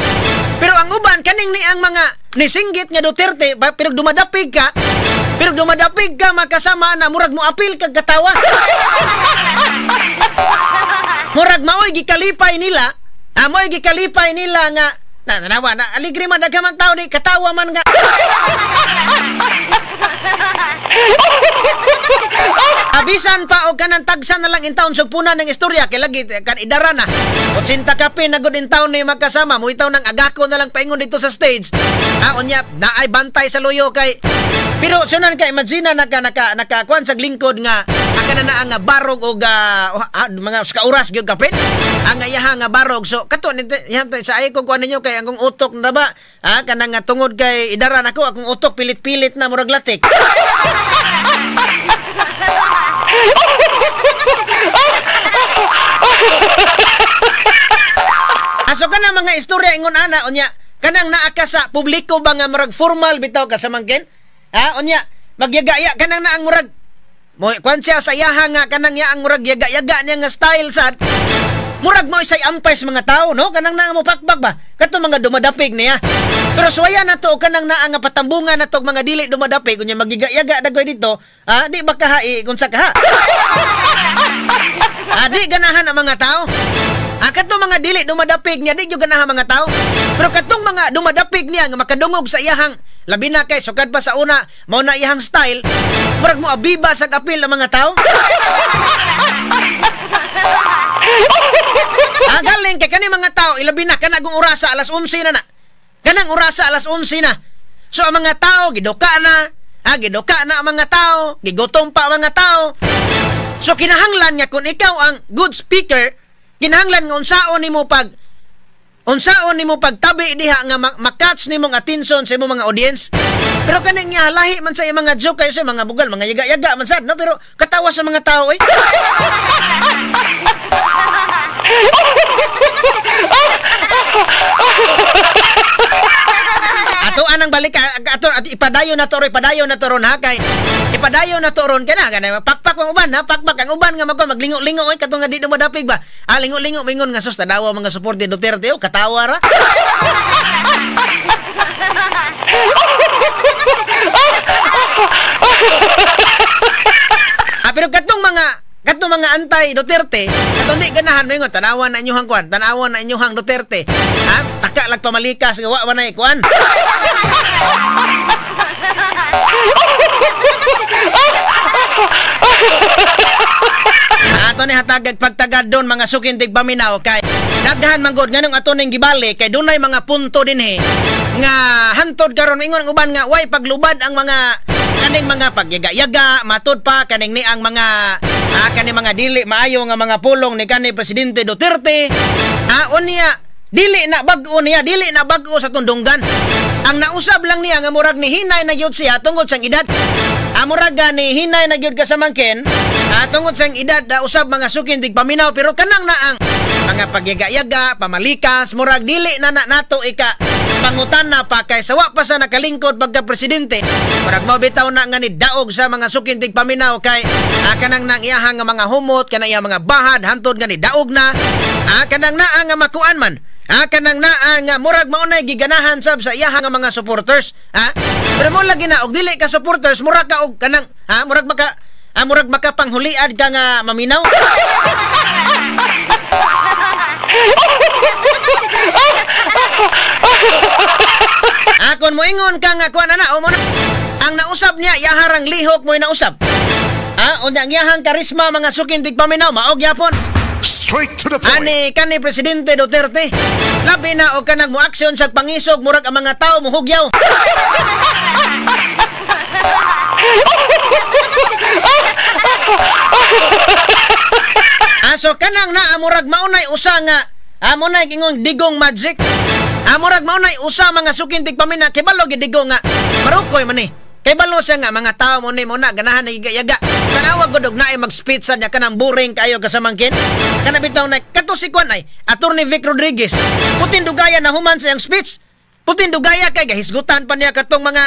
Pero ang uban kaning ni ang mga nisinggit nga Duterte pero dumadapig ka, makasama na murag mo apil kag katawa. Murag maoy gikalipay nila, maoy gikalipay nila nga Na tanawa na aligre man daghan man tao ni katawa man nga. Abisan pa og kanang tagsa na lang in taon sugpunan ng istorya kay lagi kan idara na. 80 kape na gud in taon ni magkasama mo itaw nang agako na lang paingon dito sa stage. Ah, unya naay bantay sa luyo kay pero sunan ka imagine na naka naka nakakuan sa lingkod nga aka na nga barog og mga kauras gyud kapit. Ang iyaha nga barog so kato sa ay ko kuan ninyo kay ang utok na ba ha kanang nga tungod kay idara nako akong utok pilit-pilit na murag latik. Aso kana mga istorya ingon ana unya kanang naa ka sa publiko ba nga murag formal bitaw ka sa mangkin? Ha unya magyagaya kanang naang murag mo kuan siya sa iyaha nga kanang yaang murag yaga-yaga niya nga style sad. Murag mo isay ampay sa mga tao, no? Kanang naa mo pakbak ba? Kato mga dumadapig niya. Pero suwaya na to, kanang naa nga patambungan na to, mga dili dumadapig, kunya magigayaga dagway dito, ha? Di ba kaha, kung sa kaha? Ha, di ganahan ang mga tao. Ha, katong mga dili dumadapig niya, di yung ganahan mga tao. Pero katong mga dumadapig niya, nga makadungog sa iyahang, labi na kay, sukad pa sa una, mao na iyahang style, murag mo abiba sa kapil ang mga tao. Ah, galing kay kani mga tao ilabi na kanang orasa alas 11 na na. Kanang orasa alas 11 na. So ang mga tao giduka na, ha, giduka na ang mga tao, gigutom pa ang mga tao. So kinahanglan nga kung ikaw ang good speaker, kinahanglan nga unsaon nimo pagtabi diha nga makatch nimong attention sa imong mga audience. Pero kaning nga lahi man sa imong mga joke kayo sa mga bugal, mga yaga-yaga man sad, no? Pero katawa sa mga tao eh. Ato anang balik ato ipadayon na to ron ha kay ipadayon na to ron kana kana pakpak ang uban ha pakpak ang uban nga magko maglingo-lingo oy katong nga di dumadapig ba ah lingo-lingo mingon nga sus tadawa mga support ni Duterte oh katawa ra. Ah, pero katong mga antay Duterte katong di ganahan moingon tanawan na inyuhang kuan tanawan na inyuhang Duterte ha taka lag pamalikas nga wa man ay kuan. Ato ni hatagag pagtagad doon mga sukintig paminaw kay daghan man gud nganong ato ning gibali kay dunay mga punto dinhi nga hantod karon ingon ang uban nga way paglubad ang mga kaning mga pagyaga-yaga matud pa kaning ni ang mga kaning mga dili maayo nga mga pulong ni kani Presidente Duterte ha unya dili na bag-o niya dili na bag-o sa tundunggan. Ang nausab lang niya nga murag ni hinay na gyud siya tungod sang edad. Murag ni hinay na gyud ka sa mangkin tungod sang edad usab mga sukindig paminaw pero kanang naang mga pagyaga-yaga pamalikas murag dili na nato ika pangutan na pa kay sawa pa sa nakalingkod pagka presidente murag mao bitaw na nga ni daog sa mga sukindig paminaw kay kanang nang iyahang nga mga humot kanang iyang mga bahad hantod nga ni daog na kanang naa nga makuan man. Ha kanang naa nga murag maunay giganahan sab sa iyaha nga mga supporters ha pero mo lagi na og dili ka supporters murag ka og kanang ha murag maka murag makapanghuliad ka nga maminaw. Ha kon moingon ka nga kuan ana o mo na, ang nausab niya iyaharang lihok mo'y nausab ha unya ang iyahang karisma mga sukintig paminaw maog yapon. Straight to the point. Ani kani Presidente Duterte labi na og kanang moaksyon sa pangisog murag ang mga tao mohugyaw. Aso kanang naa murag maunay usa nga amonay ingon digong magic. Murag maunay usa mga sukintig pamina kay balo gid digong nga marukoy man ni. Kay balo siya nga mga tao mo ni mo na ganahan na yaga. Tanawa gud og naay mag-speech sa niya kanang boring kayo kasamangkin. Kana bitaw na kato si kuan ay Attorney Vic Rodriguez. Putin dugaya na human sa iyang speech. Putin dugaya kay gahisgutan pa niya katong mga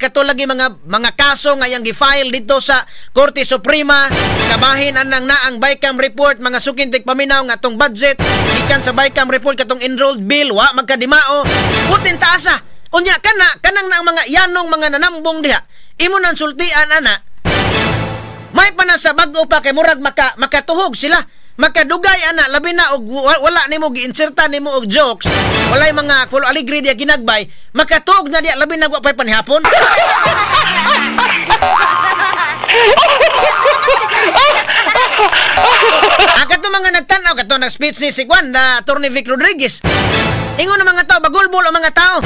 kato lagi mga kaso nga iyang gi-file dito sa Korte Suprema. Kabahin anang naang BICAM report mga sukintig paminaw nga atong budget gikan sa BICAM report katong enrolled bill wa magkadimao. Putin taasa. Unya kana kanang na ang mga yanong mga nanambong diha imo nang sultian ana may pa na sa bag-o pa kay murag makatuhog sila. Makadugay ana labi na og wala nimo giinserta nimo og jokes, walay mga full aligre diya ginagbay, makatuog na diya labi na wa pay panihapon. Ang kato mga nagtanaw, kato nag-speech ni si Juan na Atty. Vic Rodriguez. Ingon ang mga tao, bagulbol ang mga tao.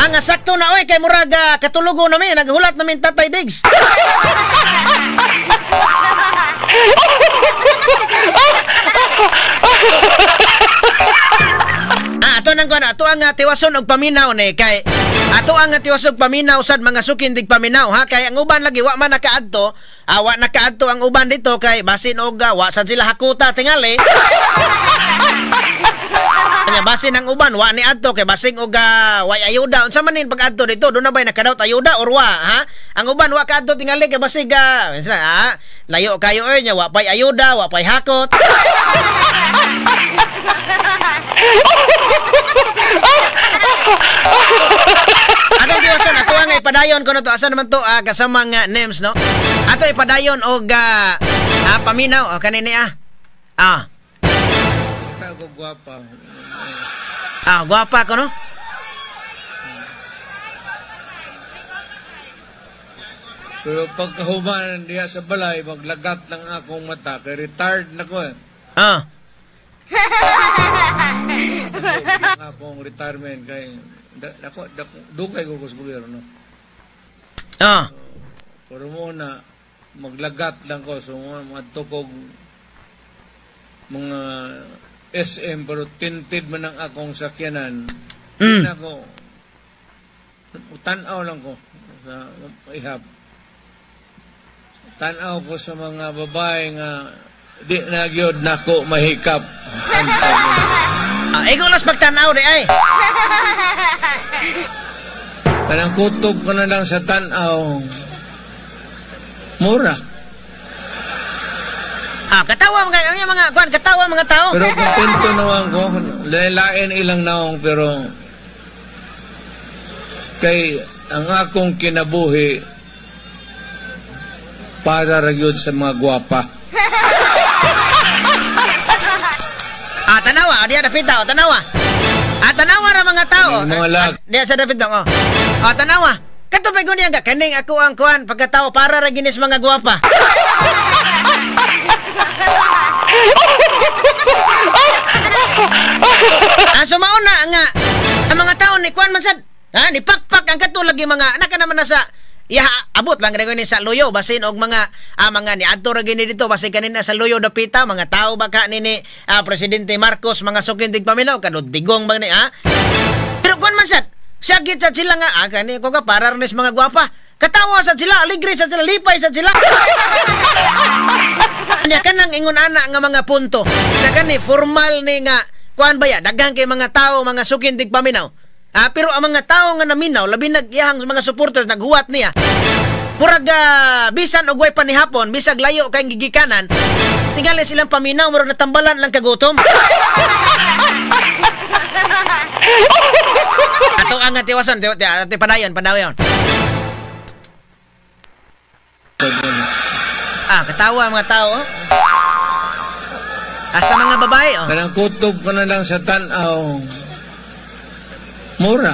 Ang sakto na oy kay murag katulogo nami, naghulat namin Tatay Diggs. Ato nang kuan, ato ang tiwason og paminaw ni kay ato ang tiwason og paminaw sad mga sukin dig paminaw ha kay ang uban lagi wa man nakaadto, wa nakaadto ang uban dito kay basin og wa sad sila hakuta tingali. Kanya basin ang uban wa ni adto kay basing og way ayuda. Unsa man nin pag-adto dito? Doon na bay nakadawt ayuda or wa ha? Ang uban wa kaadto tingali kay basig layo kayo oy nya wa pay ayuda, wa pay hakot. Atong tiwason, ato ang ipadayon ko na to. Asa naman to kasamang names, no? Ato ipadayon og paminaw. O, kanini ah. Ako gwapa. Gwapa ko, no? Pero pagkahuman diya sa balay, maglagat lang akong mata. Kay retired na ko eh. Ang akong retirement kay dako dugay ko sa gobyerno. Pero muna maglagat lang ko so madto kog mga SM pero tinted man ang akong sakyanan. Nako tan-aw lang ko sa ihap. Tan-aw ko sa mga babae nga di na gyud nako mahikap. Ikaw las pagtanaw di ay. Kanang kutob ko na lang sa tanaw. Mura. Katawa mga kuan, katawa mga tao. Pero kontento naman ko, lain ilang naong pero kay ang akong kinabuhi para ra gyud sa mga gwapa. Tanawa, diya dapita, tanawa. Tanawa ra mga tao. Mga lag. Diya sa dapita, oh. Tanawa. Kato pa gud niya kaning ako ang kuan pagkatao para ra ginis mga gwapa. So mauna nga ang mga tao ni kuan man sad, ni pakpak ang kato lagi mga naka naman na sa ya abot lang gani sa luyo basin og mga mga niadto ra gini dito basin kanina sa luyo dapita mga tao baka nini Presidente Marcos mga sukin dig paminaw kadud digong bang ni Pero kuan man sad, sagit sad sila nga kani ko ka para nis mga gwapa. Katawa sad sila, aligre sad sila, lipay sad sila. Nya kanang ingon ana nga mga punto. Na kani formal ni nga kuan ba ya daghan kay mga tao mga sukin dig paminaw. Pero ang mga tao nga naminaw labi nagyahang mga supporters naghuwat niya. Murag bisan og way panihapon, bisag layo kay gigikanan, tingali silang paminaw murag natambalan lang kagutom. Ato ang tiwason, padayon, padayon. Katawa mga tao. Hasta mga babae, oh. Kanang kutob ko na lang sa tan-aw. Mura.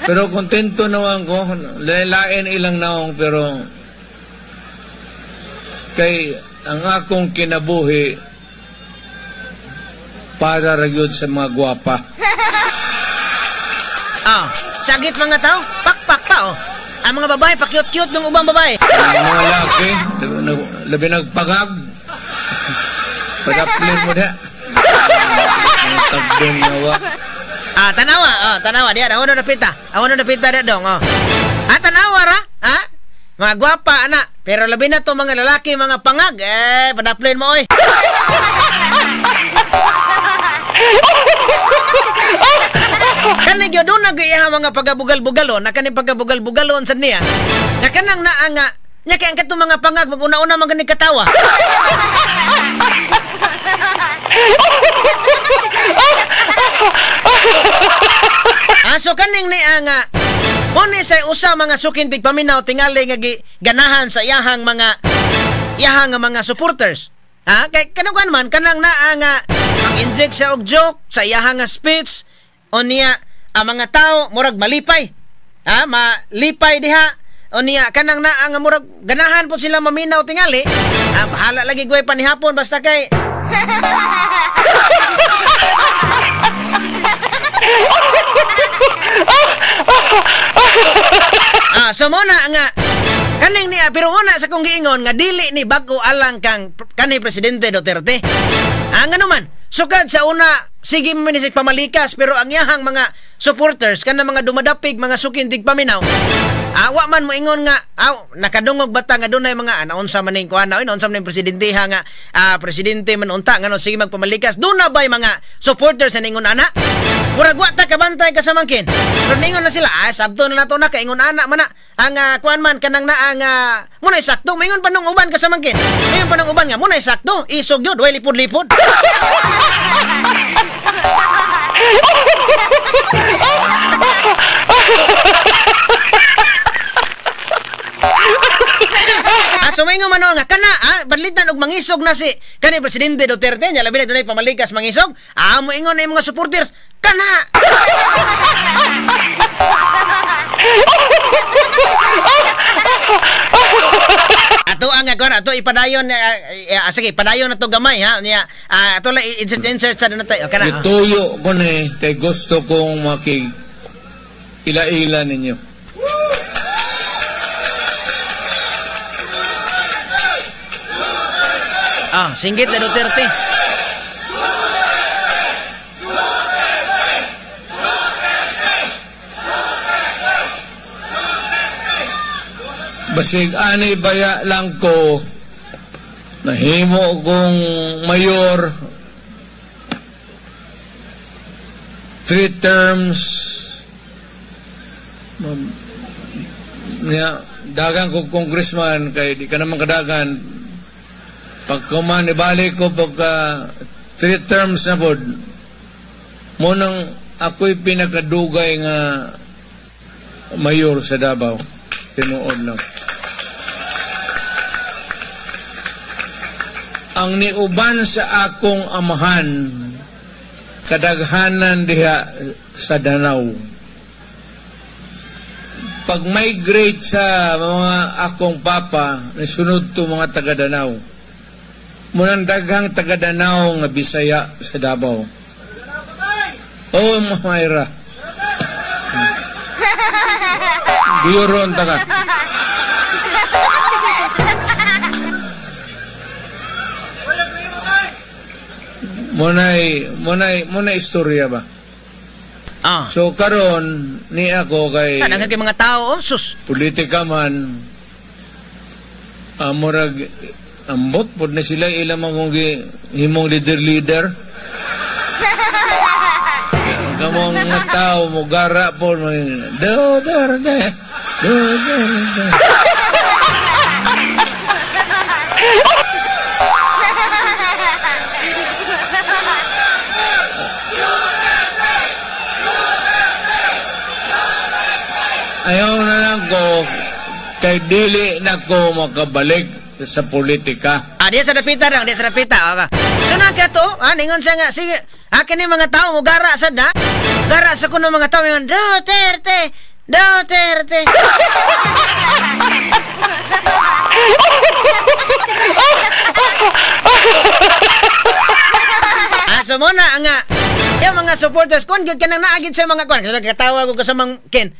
Pero kontento naman ko, lain ilang naong pero kay ang akong kinabuhi para ra gyud sa mga gwapa. Sagit mga tao, pakpak pa oh. Ang mga babae pa cute-cute ng ubang babae. Ang mga laki, labi nagpagag. Padaplin mo da. Tagdong nawa. Tanawa, tanawa diya, ako na napita. Ako na napita diya dong, oh. Tanawa ra, ha? Mga gwapa ana, pero labi na to mga lalaki, mga pangag, eh padaplin mo oy. Kani gyud na gyud mga pagabugal-bugalon, na kani pagabugal-bugalon sad niya. Na kanang naa nga nya kay ang katong mga pangag maguna-una man gani katawa. So kaning niya nga Muna sa usa mga suking tigpaminaw tingali nga ganahan sa iyahang mga supporters. Ha? Kay kanukan man kanang naa nga mag-inject siya og joke sa iyahang nga speech o niya ang mga tao murag malipay. Ha? Malipay diha o niya kanang naa nga murag ganahan po sila maminaw tingali. Ha, bahala lagi goy panihapon basta kay so muna nga kaning niya pero una sa kong giingon nga dili ni bag-o alang kang kani Presidente Duterte. Ngano man sukad sa una sige man ni pamalikas pero ang iyahang mga supporters kanang mga dumadapig mga suking tigpaminaw wa man moingon nga nakadungog bata nga dunay mga naunsa man ning kuan naunsa man ning presidenteha nga presidente man unta ngano sige magpamalikas duna bay mga supporters sa ningon ana murag wa ta kabantay kasamangkin pero ningon na sila sabto na nato na kaingon ana man na ang kuan man kanang naa nga munay sakto mingon pa nung uban kasamangkin mingon pa nung uban nga munay sakto isog gyud way lipod-lipod. So maingon man nga kana badlitan og mangisog na si kani Presidente Duterte nya labi na dunay pamalikas mangisog moingon na yung mga supporters kana. Ato ang kuan ato ipadayon sige padayon na to gamay ha niya ato lang insert sa na tayo kana. Gituyo ko ni kay gusto kong maki ila-ila ninyo. Singgit na Duterte. Basig ani baya lang ko nahimo kong mayor 3 terms niya dagan kong congressman kay di ka naman kadagan. Pagkuman, ibalik ko pagka 3 terms na po, munang ako'y pinakadugay nga mayor sa Davao. Tinuod lang. Ang niuban sa akong amahan, kadaghanan diha sa Danao. Pag-migrate sa mga akong papa, nisunod to mga taga Danao. Munang daghang taga Danao nga Bisaya sa Davao. Oh, Mayra. Biyuron taga. Munay istorya ba? So karon ni ako kay kanang kay mga tao, sus. Politika man murag ambot pod na sila ilang mga himong leader-leader. Kamong mga tao mo gara po Duterte, Duterte. Ayaw na lang ko kay dili na ko makabalik sa politika. Diya sa dapita lang, diya sa dapita. Okay. So na ka to, ningon siya nga, sige, kini mga tao mo gara sad na. Gara sa kuno mga tao ingon Duterte, Duterte. So muna nga yung mga supporters kon gyud kanang naagid sa mga kon katawa ko kasamang Ken.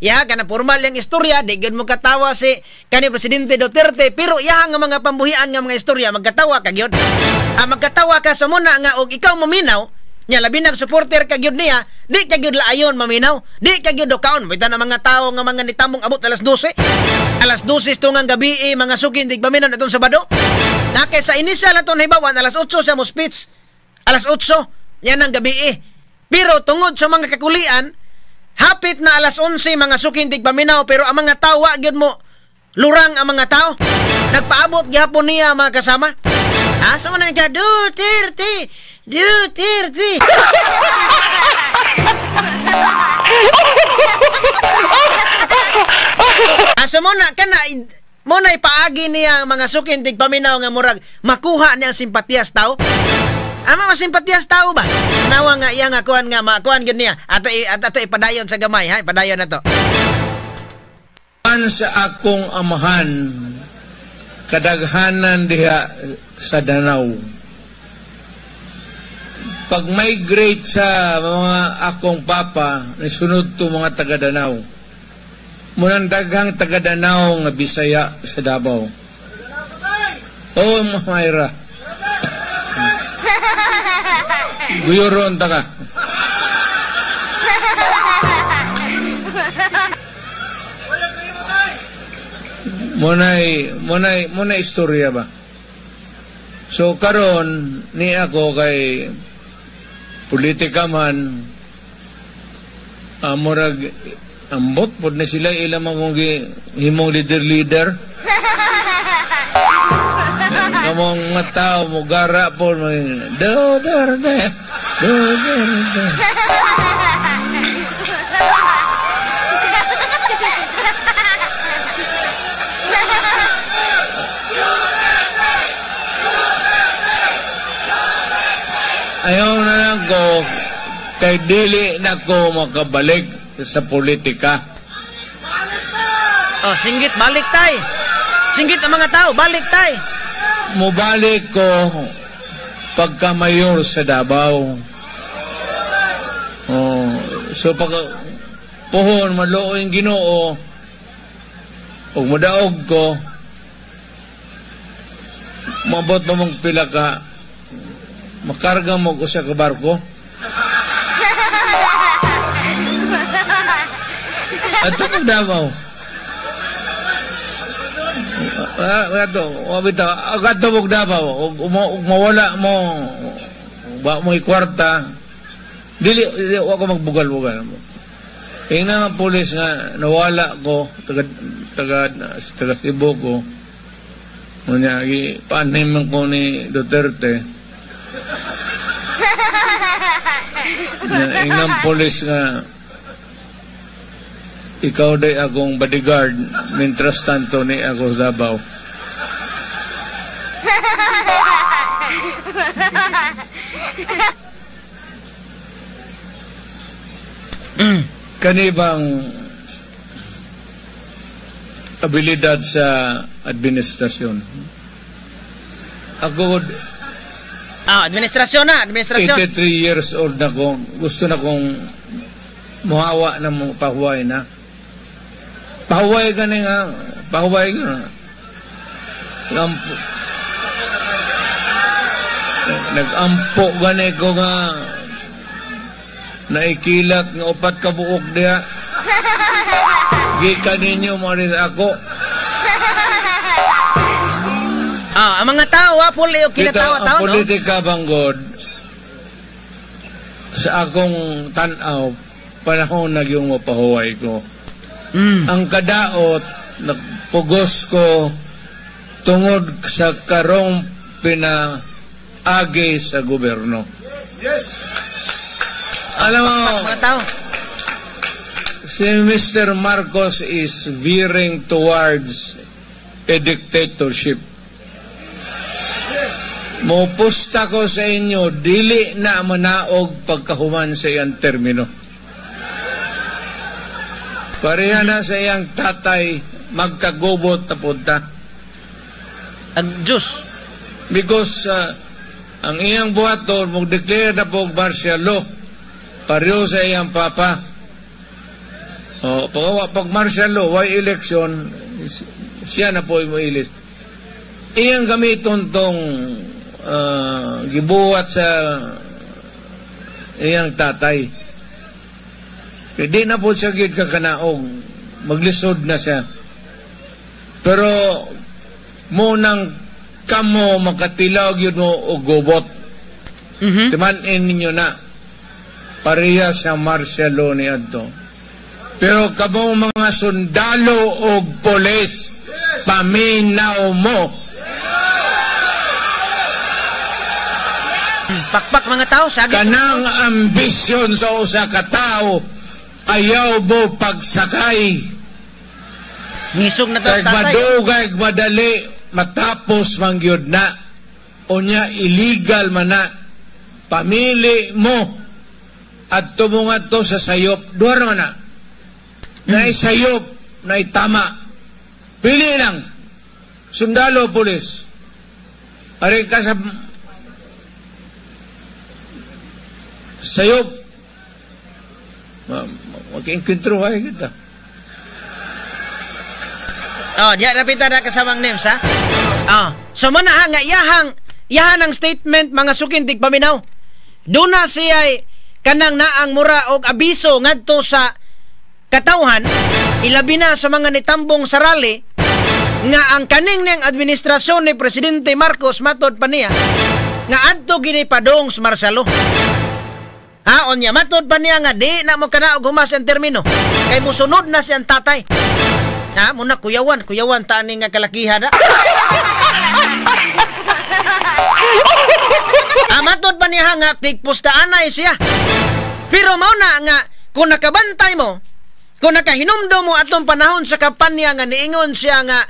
Ya kana formal yang istorya di gyud mo katawa si kani Presidente Duterte pero iya nga mga pambuhian nga mga istorya magkatawa ka gyud. Magkatawa ka sa muna nga og ikaw maminaw nya labi nag supporter ka gyud niya di ka gyud laayon maminaw di ka gyud kaon bitan ang mga tawo nga mga nitamong abot alas 12. Alas 12 tungang gabi mga sukin dig paminaw atong Sabado. Na kay sa initial aton hibawan alas 8 sa mo speech. Alas 8 yan ang gabi. Pero tungod sa mga kakulian hapit na alas 11 mga sukin tigpaminaw pero ang mga tao wa gyud mo lurang ang mga tao. Nagpaabot gihapon niya mga kasama. Asa man ka Duterte, Duterte. So muna kana muna ipaagi niya ang mga sukin tigpaminaw nga murag makuha niya ang simpatiya sa tao. Ama masimpatiya sa tao ba? Tanawa nga iya nga kuan nga makuan gyud niya. Ato ato ipadayon sa gamay ha, ipadayon na to. Sa akong amahan kadaghanan diha sa Danao. Pag migrate sa mga akong papa, nisunod to mga taga Danao. Munang daghang taga Danao nga Bisaya sa Davao. Oh, Mayra. Guyuron ta ka. Munay istorya ba? So karon ni ako kay politika man, murag ambot pod na sila ilang mga himong leader-leader. Kamong mga tao mo gara po do do do do do. Ayaw na lang ko kay dili na ko makabalik sa politika. Oh, singgit balik tay. Singgit ang mga tao, balik tay. Mubalik ko pagka mayor sa Davao. Oh, so pag pohon maluoy ang Ginoo ug modaog ko, mabot mo mong pila ka makarga mo usa ka barko. Ato ng Davao. Ato, wabita, ato mong Davao. Ug mawala mo, ba mo kwarta. Dili, wa ko magbugal-bugal. Tingnan ang pulis nga nawala ko taga Cebu ko. Unya gi panim ko ni Duterte. Ingang pulis nga ikaw day akong bodyguard mintras tanto ni ako sa Davao. Kani bang abilidad sa administrasyon? Ako administrasyon na, administrasyon. 83 years old na ko. Gusto na kong muhawa na mo, pahuway na. Pahuway ka na nga. Pahuway ka na. Nag-ampo gani ko nga naikilat nga 4 ka buok diha. Gikan ninyo mo rin ako. Ang mga tao, puli o kinatawa-tawa, no? Ang politika, banggod, sa akong tanaw, panahon na yung mapahuway ko. Ang kadaot, nagpugos ko tungod sa karong pinaagi sa gobyerno. Yes! Alam mo, mga tao, si Mr. Marcos is veering towards a dictatorship. Mopusta ko sa inyo, dili na manaog pagkahuman sa iyang termino. Pareha na sa iyang tatay, magkagubot na punta. Ang Diyos. Because ang iyang buhaton, mag-declare na po martial law. Pareho sa iyang papa. O, pag martial law, why election, siya na po imuilis. Iyang gamiton tong gibuhat sa iyang tatay. Hindi na po siya gid kakanaog. Maglisod na siya. Pero munang kamo makatilaw yun mo o gubot. Timanin ninyo na. Pareha sa martial law ni adto. Pero kamo mga sundalo o polis, paminaw mo. Pakpak mga tao, sagit. Kanang ambisyon sa usa ka tawo, ayaw mo pagsakay. Ngisog na to Kay tatay. Madugay, madali, matapos man gyud na. Unya illegal man na. Pamili mo at tumunga to sa sayop. Duha naman na. Naay sayop, naay tama. Pili lang. Sundalo, pulis. Ari ka sa sayop. Mag-enkwentro kayo kita. Oh, diya napita na kasamang names ha. Oh, so mo na ha nga iyahang ang statement mga sukin tigpaminaw. Duna siya'y kanang naang mura og abiso ngadto sa katawhan, ilabi na sa mga nitambong sa rally nga ang kaning niyang administrasyon ni Presidente Marcos matod pa niya nga adto gini padong sa martial law. Ha, onya matod pa niya nga di na mo kanaog humas ang termino kay musunod na siyang tatay. Ha, muna kuyawan, kuyawan tani nga kalakihan ha. Ah, matod pa niya nga tigpustaanay siya. Pero mao na nga kung nakabantay mo, kung nakahinumdum mo atong panahon sa kampanya nga niingon siya nga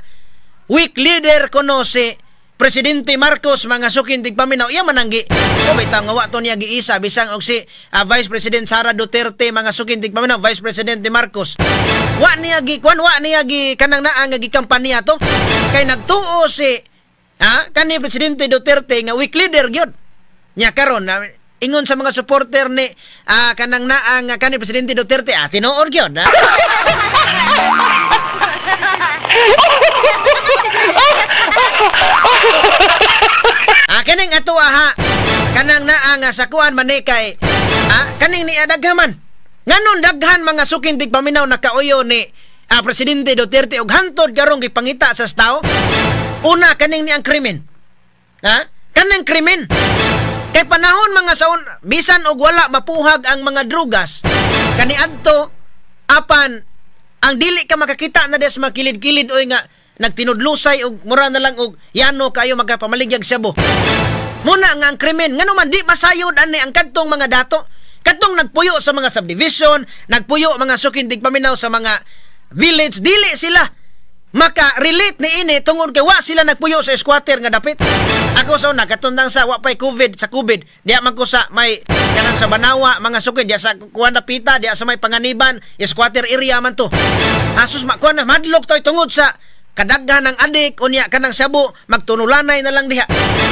weak leader kuno si Presidente Marcos mga sukin tigpaminaw, iya mananggi. O bitaw nga wa to niya giisa bisang og si Vice President Sara Duterte mga sukin tigpaminaw, Vice Presidente Marcos. Wa niya gi kuan, wa niya gi kanang naa nga gikampanya to. Kay nagtuo si kani Presidente Duterte nga weak leader gyud. Nya karon ingon sa mga supporter ni kanang naa nga kani Presidente Duterte, tinuod gyud. Ha? Kaning ato aha kanang naa nga sa kuan man ni kay kaning ni daghaman. Nganon daghan mga sukin tigpaminaw nakauyo ni Presidente Duterte og hantod karong gipangita sa tao. Una kaning ni ang krimen. Ha? Kaning krimen. Kay panahon mga saon bisan og wala mapuhag ang mga drugas kaniadto apan ang dili ka makakita na des makilid-kilid oy nga nagtinudlusay og mura na lang og yano kayo magapamaligyag sabo. Muna nga ang krimen ngano man di masayod ani ang kadtong mga dato, kadtong nagpuyo sa mga subdivision, nagpuyo mga sukin tigpaminaw sa mga village, dili sila maka-relate ni ini tungod kay wa sila nagpuyo sa squatter nga dapit. Ako sa una katundang sa wa pay COVID sa COVID, diya man ko sa may kanang sa Banawa mga sukin diya sa kuan dapita, diya sa may Panganiban, squatter area man to. Asus makuan na madlok toy tungod sa kadaghan ng adik unya kanang sabo magtunulanay na lang diha.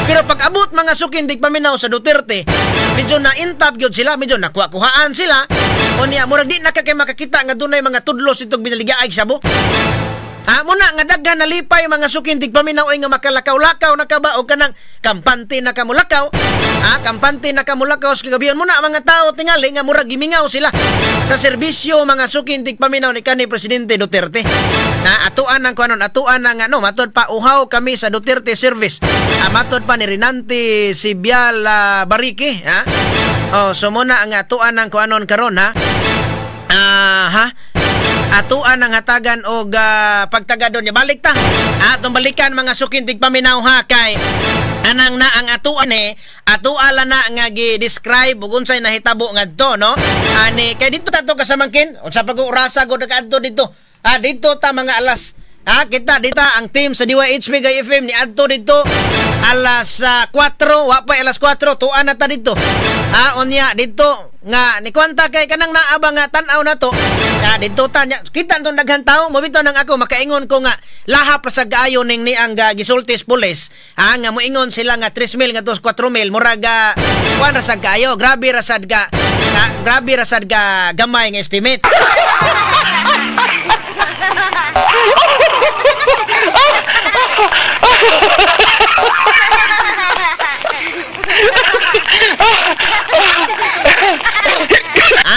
Pero pag abot mga sukin tigpaminaw sa Duterte, medyo naintap gyud sila, medyo nakuha-kuhaan sila. Unya murag di na ka kay makakita nga dunay mga tudlos itong binaligyaay sabo. Ha, muna nga daghan nalipay mga sukin tigpaminaw ay nga makalakaw-lakaw na ka ba o kanang kampante na kamulakaw. Ha, kampante na kamulakaw sa kagabihan. Muna mga tao tingali nga murag gimingaw sila sa serbisyo mga sukin tigpaminaw ni kani Presidente Duterte. Ha, atuan ang kuanon, atuan ang ano, matod pa uhaw kami sa Duterte service. Ha, matod pa ni Rinante Sibial Bariki, ha. Oh, so muna ang atuan ang kuanon karon ha. Ha. Atuan ang hatagan og pagtagadon niya. Balik ta. Atong balikan mga sukin tigpaminaw ha kay anang na ang atuan atuala na nga gi-describe ug unsay nahitabo ngadto no. Ani kay dito ta to kasamangkin unsa pa go orasa go nakaadto dito. Dito ta mga alas. Kita dito ang team sa DYH Mega FM ni adto dito alas 4, wa pa alas 4 tuan na ta dito. Unya dito nga ni kwanta kay kanang naaba nga tan-aw na to. Dito ta nya kita tong daghan tawo mo bitaw nang ako makaingon ko nga lahap ra sa kaayo ning ni ang gisultis pulis. Nga moingon sila nga 3,000 nga 4,000 murag kuan ra sad kaayo, grabe ra sad ka, grabe ra sad ka gamay nga estimate.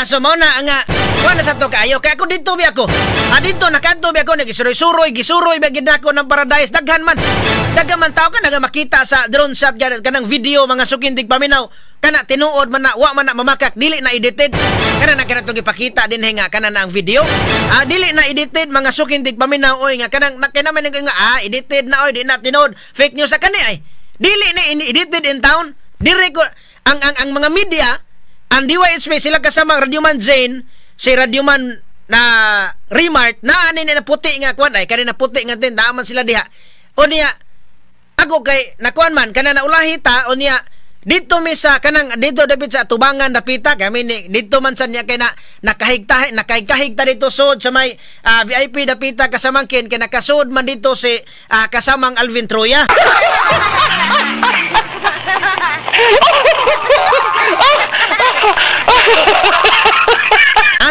So mao na nga kuan na sa to kaayo kay ako didto bi ako. Didto nakadto bi ako nagisuroy-suroy, gisuroy ba gid nako ng paradise daghan man. Daghan man tao ka naga makita sa drone shot kanang video mga sukin tigpaminaw. Kana tinuod man na wa man na mamakak dili na edited. Kana na kana tong ipakita dinhi nga kana na ang video. Dili na edited mga sukin tigpaminaw oy nga kanang nakinaman nga edited na oy di na tinuod. Fake news sa kani ay. Dili na edited in town. Dire ko ang mga media ang DYHP sila kasama Radyoman Jane, si Radyoman na Remart na ani na puti nga kuan ay kani na puti nga tent man sila diha. Unya ako kay nakuan man kana na ulahi ta unya dito mi sa kanang dito dapit sa tubangan dapita kami ni dito man sa niya kay na nakahigtahi nakahigkahig ta dito sod sa may VIP dapita kasamangkin kay nakasod man dito si kasamang Alvin Troya.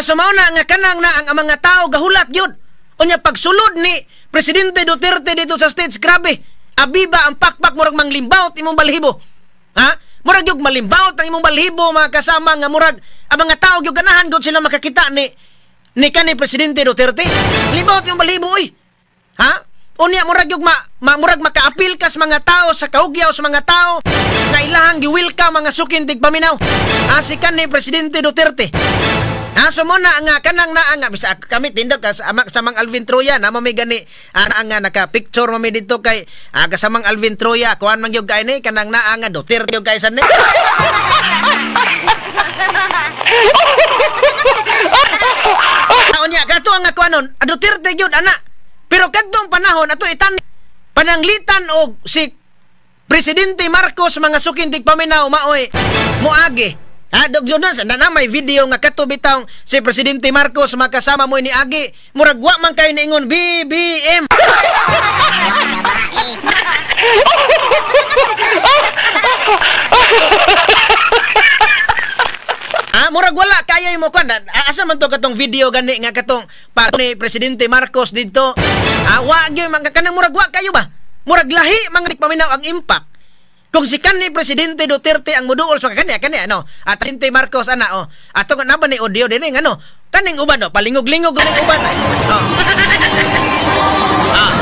So mao na nga kanang na ang mga tao gahulat gyud. Unya pagsulod ni Presidente Duterte dito sa stage, grabe. Abiba ang pakpak murag manglimbaot imong balhibo. Ha? Murag gyud malimbaot ang imong balhibo mga kasama nga murag ang mga tao gyud ganahan gyud sila makakita ni kani Presidente Duterte. Limbaot imong balhibo oy. Ha? Unya murag gyud murag makaapil kas mga tao sa kaugyaw sa mga tao nga ilahang gi-welcome mga sukin tigpaminaw. Ha, si kani Presidente Duterte. Ha, so mo na nga kanang naa nga bisa kami tindog kasamang Alvin Troya na mami gani nga naka-picture mami dito kay kasamang Alvin Troya kuan man gyud kay ni kanang naa nga Duterte gyud kay san ni. Unya kato ang kuanon Duterte gyud ana. Pero kadtong panahon ato itan pananglitan og si Presidente Marcos mga sukin tigpaminaw maoy moagi. Ha, dog yun na, na may video nga kato bitawng si Presidente Marcos makasama mo ni Agi. Murag wa man kayo niingon BBM. Ha, murag wala kayo mo kan. Asa man to katong video gani nga katong pa ni Presidente Marcos didto. Ha, wa gyud man kanang murag wa kayo ba? Murag lahi mga paminaw ang impact. Kung si kanni Presidente Duterte ang muduol sa kanya kanya ano at Presidente Marcos ana oh ato na ba ni audio dinhi ano kaning uban no palingog-lingog ning uban oh. Ah,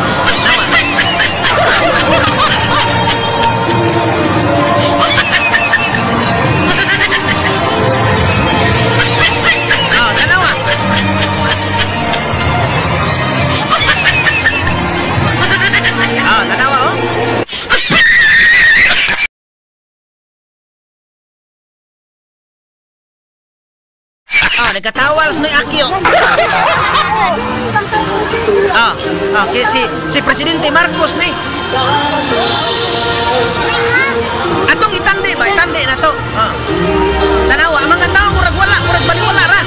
nawa. Ah, tanawa. Ah, tanawa oh. Ah, nagkatawal sa Akio. Ah, okay, si Presidente Marcos ni. Atong itandi ba? Itandi na to. Ah. Tanawa, ang mga tao murag wala, murag baliwala ra.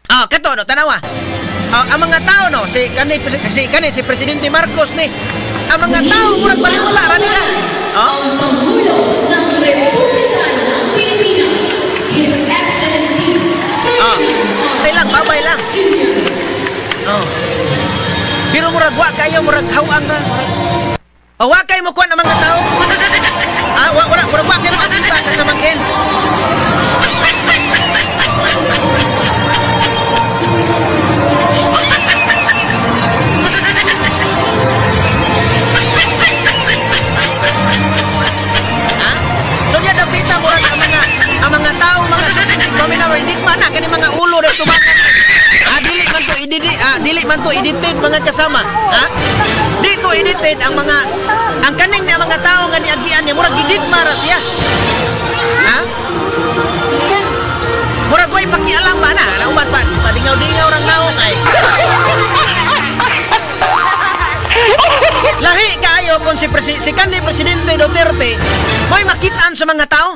Ah, kato no, tanawa. Ah, ang mga tao no, si kani si Presidente Marcos ni. Ang mga tao murag baliwala ra nila. Oh? Ang Pangulo ng Republika ng Pilipinas, His Excellency Ah, lang, babay lang. Oh. Pero murag wa kayo, murag hawang na. Oh, wa kayo mo kuan ang mga tao. Ah, wa wala, murag wa kayo mo akiba ka sa mangkel. So diya dapita murag ang mga tao mga sukintig paminaw hindi man na kani mga ulo dito tubangan. Ah, dili man to edit, dili man to edited mga kasama, ha? Dito edited ang mga ang kaning ni mga tao nga niagian niya murag gididma ra siya. Ha? Murag way pakialam ba na? Lauban pa padingaw-dingaw rang naong ay. Lahi kaayo kung si kanhi Presidente Duterte mo'y makitaan sa mga tao.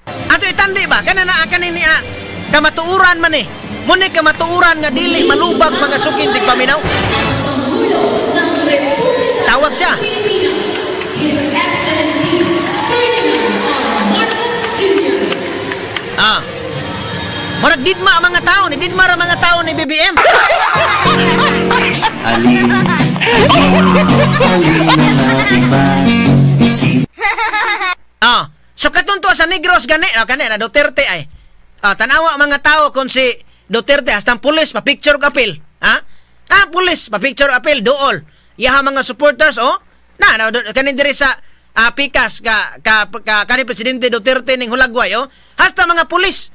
Ato itandi ba? Kana na kanin niya kamatuuran man eh. Muna kamatuuran nga dili malubag mga sukin tigpaminaw. Tawag siya. Ah. Murag didma ang mga tao ni didma ra mga tao ni BBM. Alin, alin, alin na iba. Ah, so katunto sa Negros gani, oh, kani na Duterte ay. Ah, tanawa mga tao kung si Duterte hasta pulis pa picture appeal, ha? Ah, pulis pa picture appeal dool. Yaha mga supporters oh. Na, na kani diri sa pikas ka, ka, ka kani Presidente Duterte ning Hulagway oh. Hasta mga pulis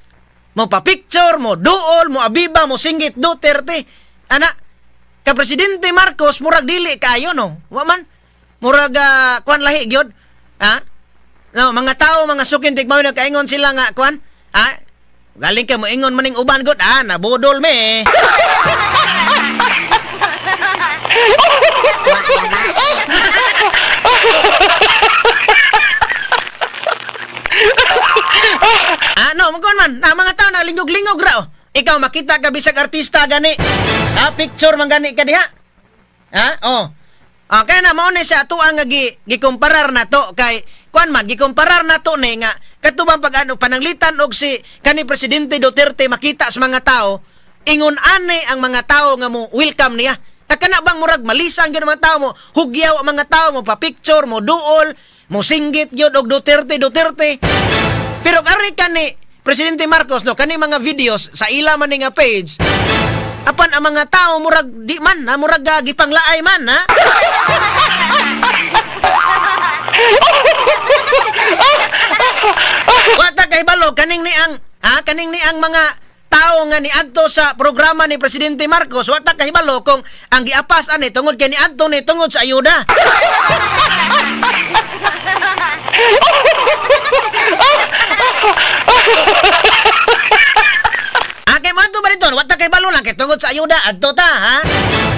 mo pa picture, mo dool, mo abiba, mo singgit Duterte. Ana ka Presidente Marcos murag dili kaayo no. Wa man murag kuan lahi gyud. Ha? No, mga tao, mga sukin tigpaminaw, kaingon sila nga kuan. Ha? Galing ka mo ingon maning uban gud, ah, nabudol me. Ah, no, mangkuan man, na mga tao na lingog-lingog ra. Oh. Ikaw makita ka bisag artista gani. Ha, picture man gani ka diha. Ha? Oh. Ah, kaya na mao ni sa atoa nga gikumparar nato kay kuan man gikumparar nato ni nga katubang pag ano pananglitan og si kani Presidente Duterte makita sa mga tao, ingon ani ang mga tao nga mo welcome niya. Takana bang murag malisang gyud ang mga tao mo, hugyaw ang mga tao mo, pa-picture mo, duol, mo singgit gyud og Duterte Duterte. Pero ari kani Presidente Marcos no kani mga videos sa ila man ni nga page, apan ang mga tao murag di man, ha, murag gipanglaay man, ha. Wa ta kahibalo kaning ni ang, ha, kaning ni ang mga tao nga niadto sa programa ni Presidente Marcos, wa ta kahibalo kung ang giapas ani tungod kay niadto ni tungod sa ayuda. Kay mo ba dito? Wa ta kahibalo lang kay tungod sa ayuda adto ta, ha?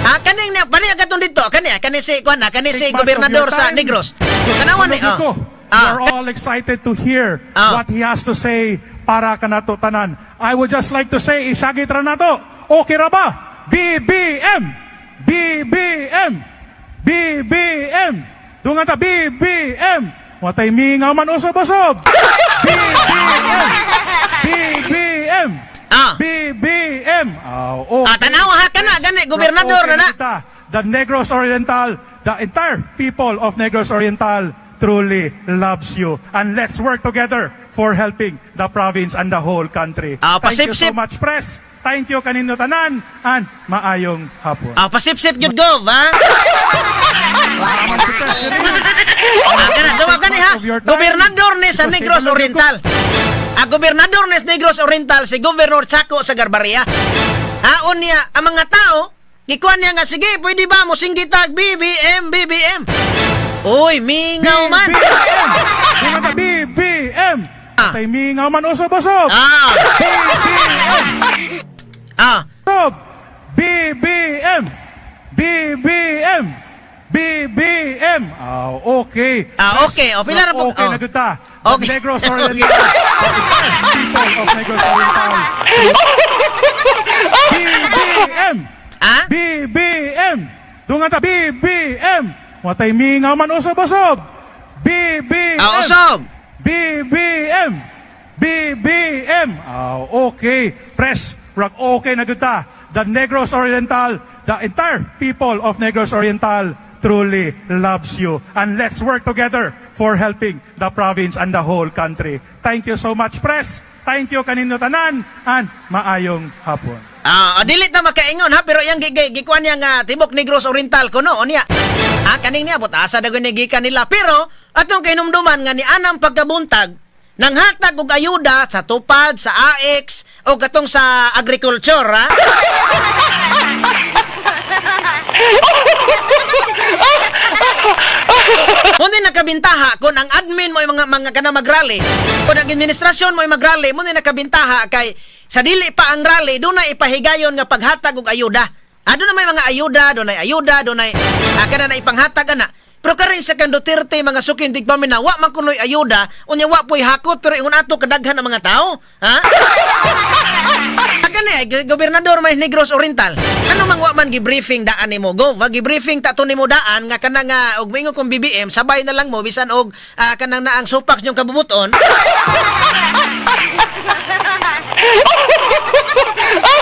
Ah, kaning niya paniya katong dito, kani kani si kuan, kani si gobernador sa Negros. Tanawan ni, oh. We are all excited to hear what he has to say para kanato tanan. I would just like to say, isagit ra nato. Okay ra ba? BBM! BBM! BBM! Dungan ta BBM! Watay mingaw man usob-usob! BBM! BBM! BBM! Okay. Tanawa ha kana gani gobernador na na. The Negros Oriental, the entire people of Negros Oriental truly loves you. And let's work together for helping the province and the whole country. Thank you so much, Press. Thank you kanino tanan and maayong hapon. Pasipsip gyud gov, ha? Kana so kani ha. Gobernador ni sa Negros Oriental. Gobernador ni Negros Oriental si Governor Chaco Sagarbarria. Ha, unya ang mga tao gikuan niya nga sige, pwede ba mo singgitag BBM BBM. Uy, mingaw man. BBM. Tay mingaw man usob-usob. BBM. BBM. BBM. BBM. Okay. Okay. O pila ra po. Okay na gud ta. Okay. Negros Oriental. People of Negros Oriental. BBM. BBM. Dungan ta BBM. Watay mingaw man usob-usob. BBM. Usob. BBM. BBM. Okay. Press. Rock okay na gud ta. The Negros Oriental, the entire people of Negros Oriental truly loves you. And let's work together for helping the province and the whole country. Thank you so much, Press. Thank you kanino tanan and maayong hapon. Dili ta makaingon ha, pero yang gikuan niya nga tibok Negros Oriental kuno unya. Kaning niya but asa dagon ni gikan nila, pero atong kahinumduman nga ni anang pagkabuntag nang hatag og ayuda sa tupad, sa AX o katong sa agriculture, ha. Muna nakabintaha kung ang admin mo ay mga kana magrally, kung ang administrasyon mo ay magrally, muna nakabintaha kay sa dili pa ang rally, doon na ipahigayon nga paghatag og ayuda. Doon na may mga ayuda, doon ay ayuda, doon ay kana na ipanghatag ana. Pero karon sa kang Duterte mga sukin tigpaminaw, wa man kunoy ayuda, unya wa po'y hakot, pero ingon ato kadaghan ang mga tao, ha? Kani ay gobernador may Negros Oriental. Ano mang wa man gi-briefing daan nimo? Go, gi-briefing ta to nimo daan nga kanang og moingon kong BBM, sabay na lang mo bisan og kanang naang supak nyong kabubuton.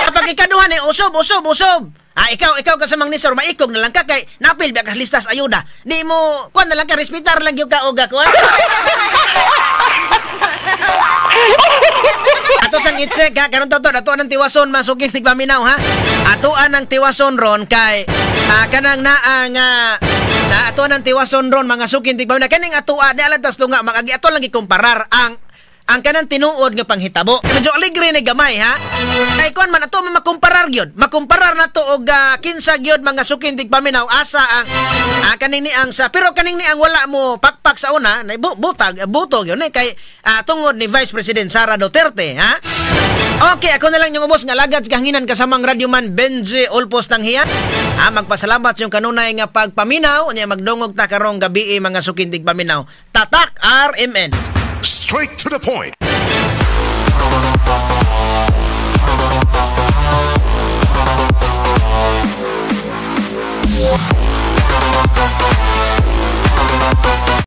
Kapag ikaduha ni usob, usob, usob. Ikaw ka sa mang nisor, maikog na lang ka kay napil ba ka listas ayuda. Di mo kuan na lang ka, respetar lang gyud ka og kuan. Ato sang i-check ha, karon to ato ang tiwason masukin tigpaminaw ha. Atoan ang tiwason ron kay kanang naa nga na ato ang tiwason ron mga sukin tigpaminaw. Kaning atoa di alantas tunga magagi ato lang gikumparar ang Ang kanang tinuod nga panghitabo. Medyo alegre ni gamay ha. Kay kon man ato makumparar gyud. Makumparar nato og kinsa gyud, mga suking tigpaminaw, asa ang kaning ni ang sa, pero kaning ni ang wala mo pakpak sa una na butag buto gyud ni kay tungod ni Vice President Sara Duterte ha. Okay, ako na lang yung ubos nga lagad sa kahanginan kasamang radyoman Benji Ulpos ng hiya. Ha, magpasalamat yung kanunay nga pagpaminaw unya magdungog ta karong gabi, mga suking tigpaminaw. Tatak RMN. Straight to the point.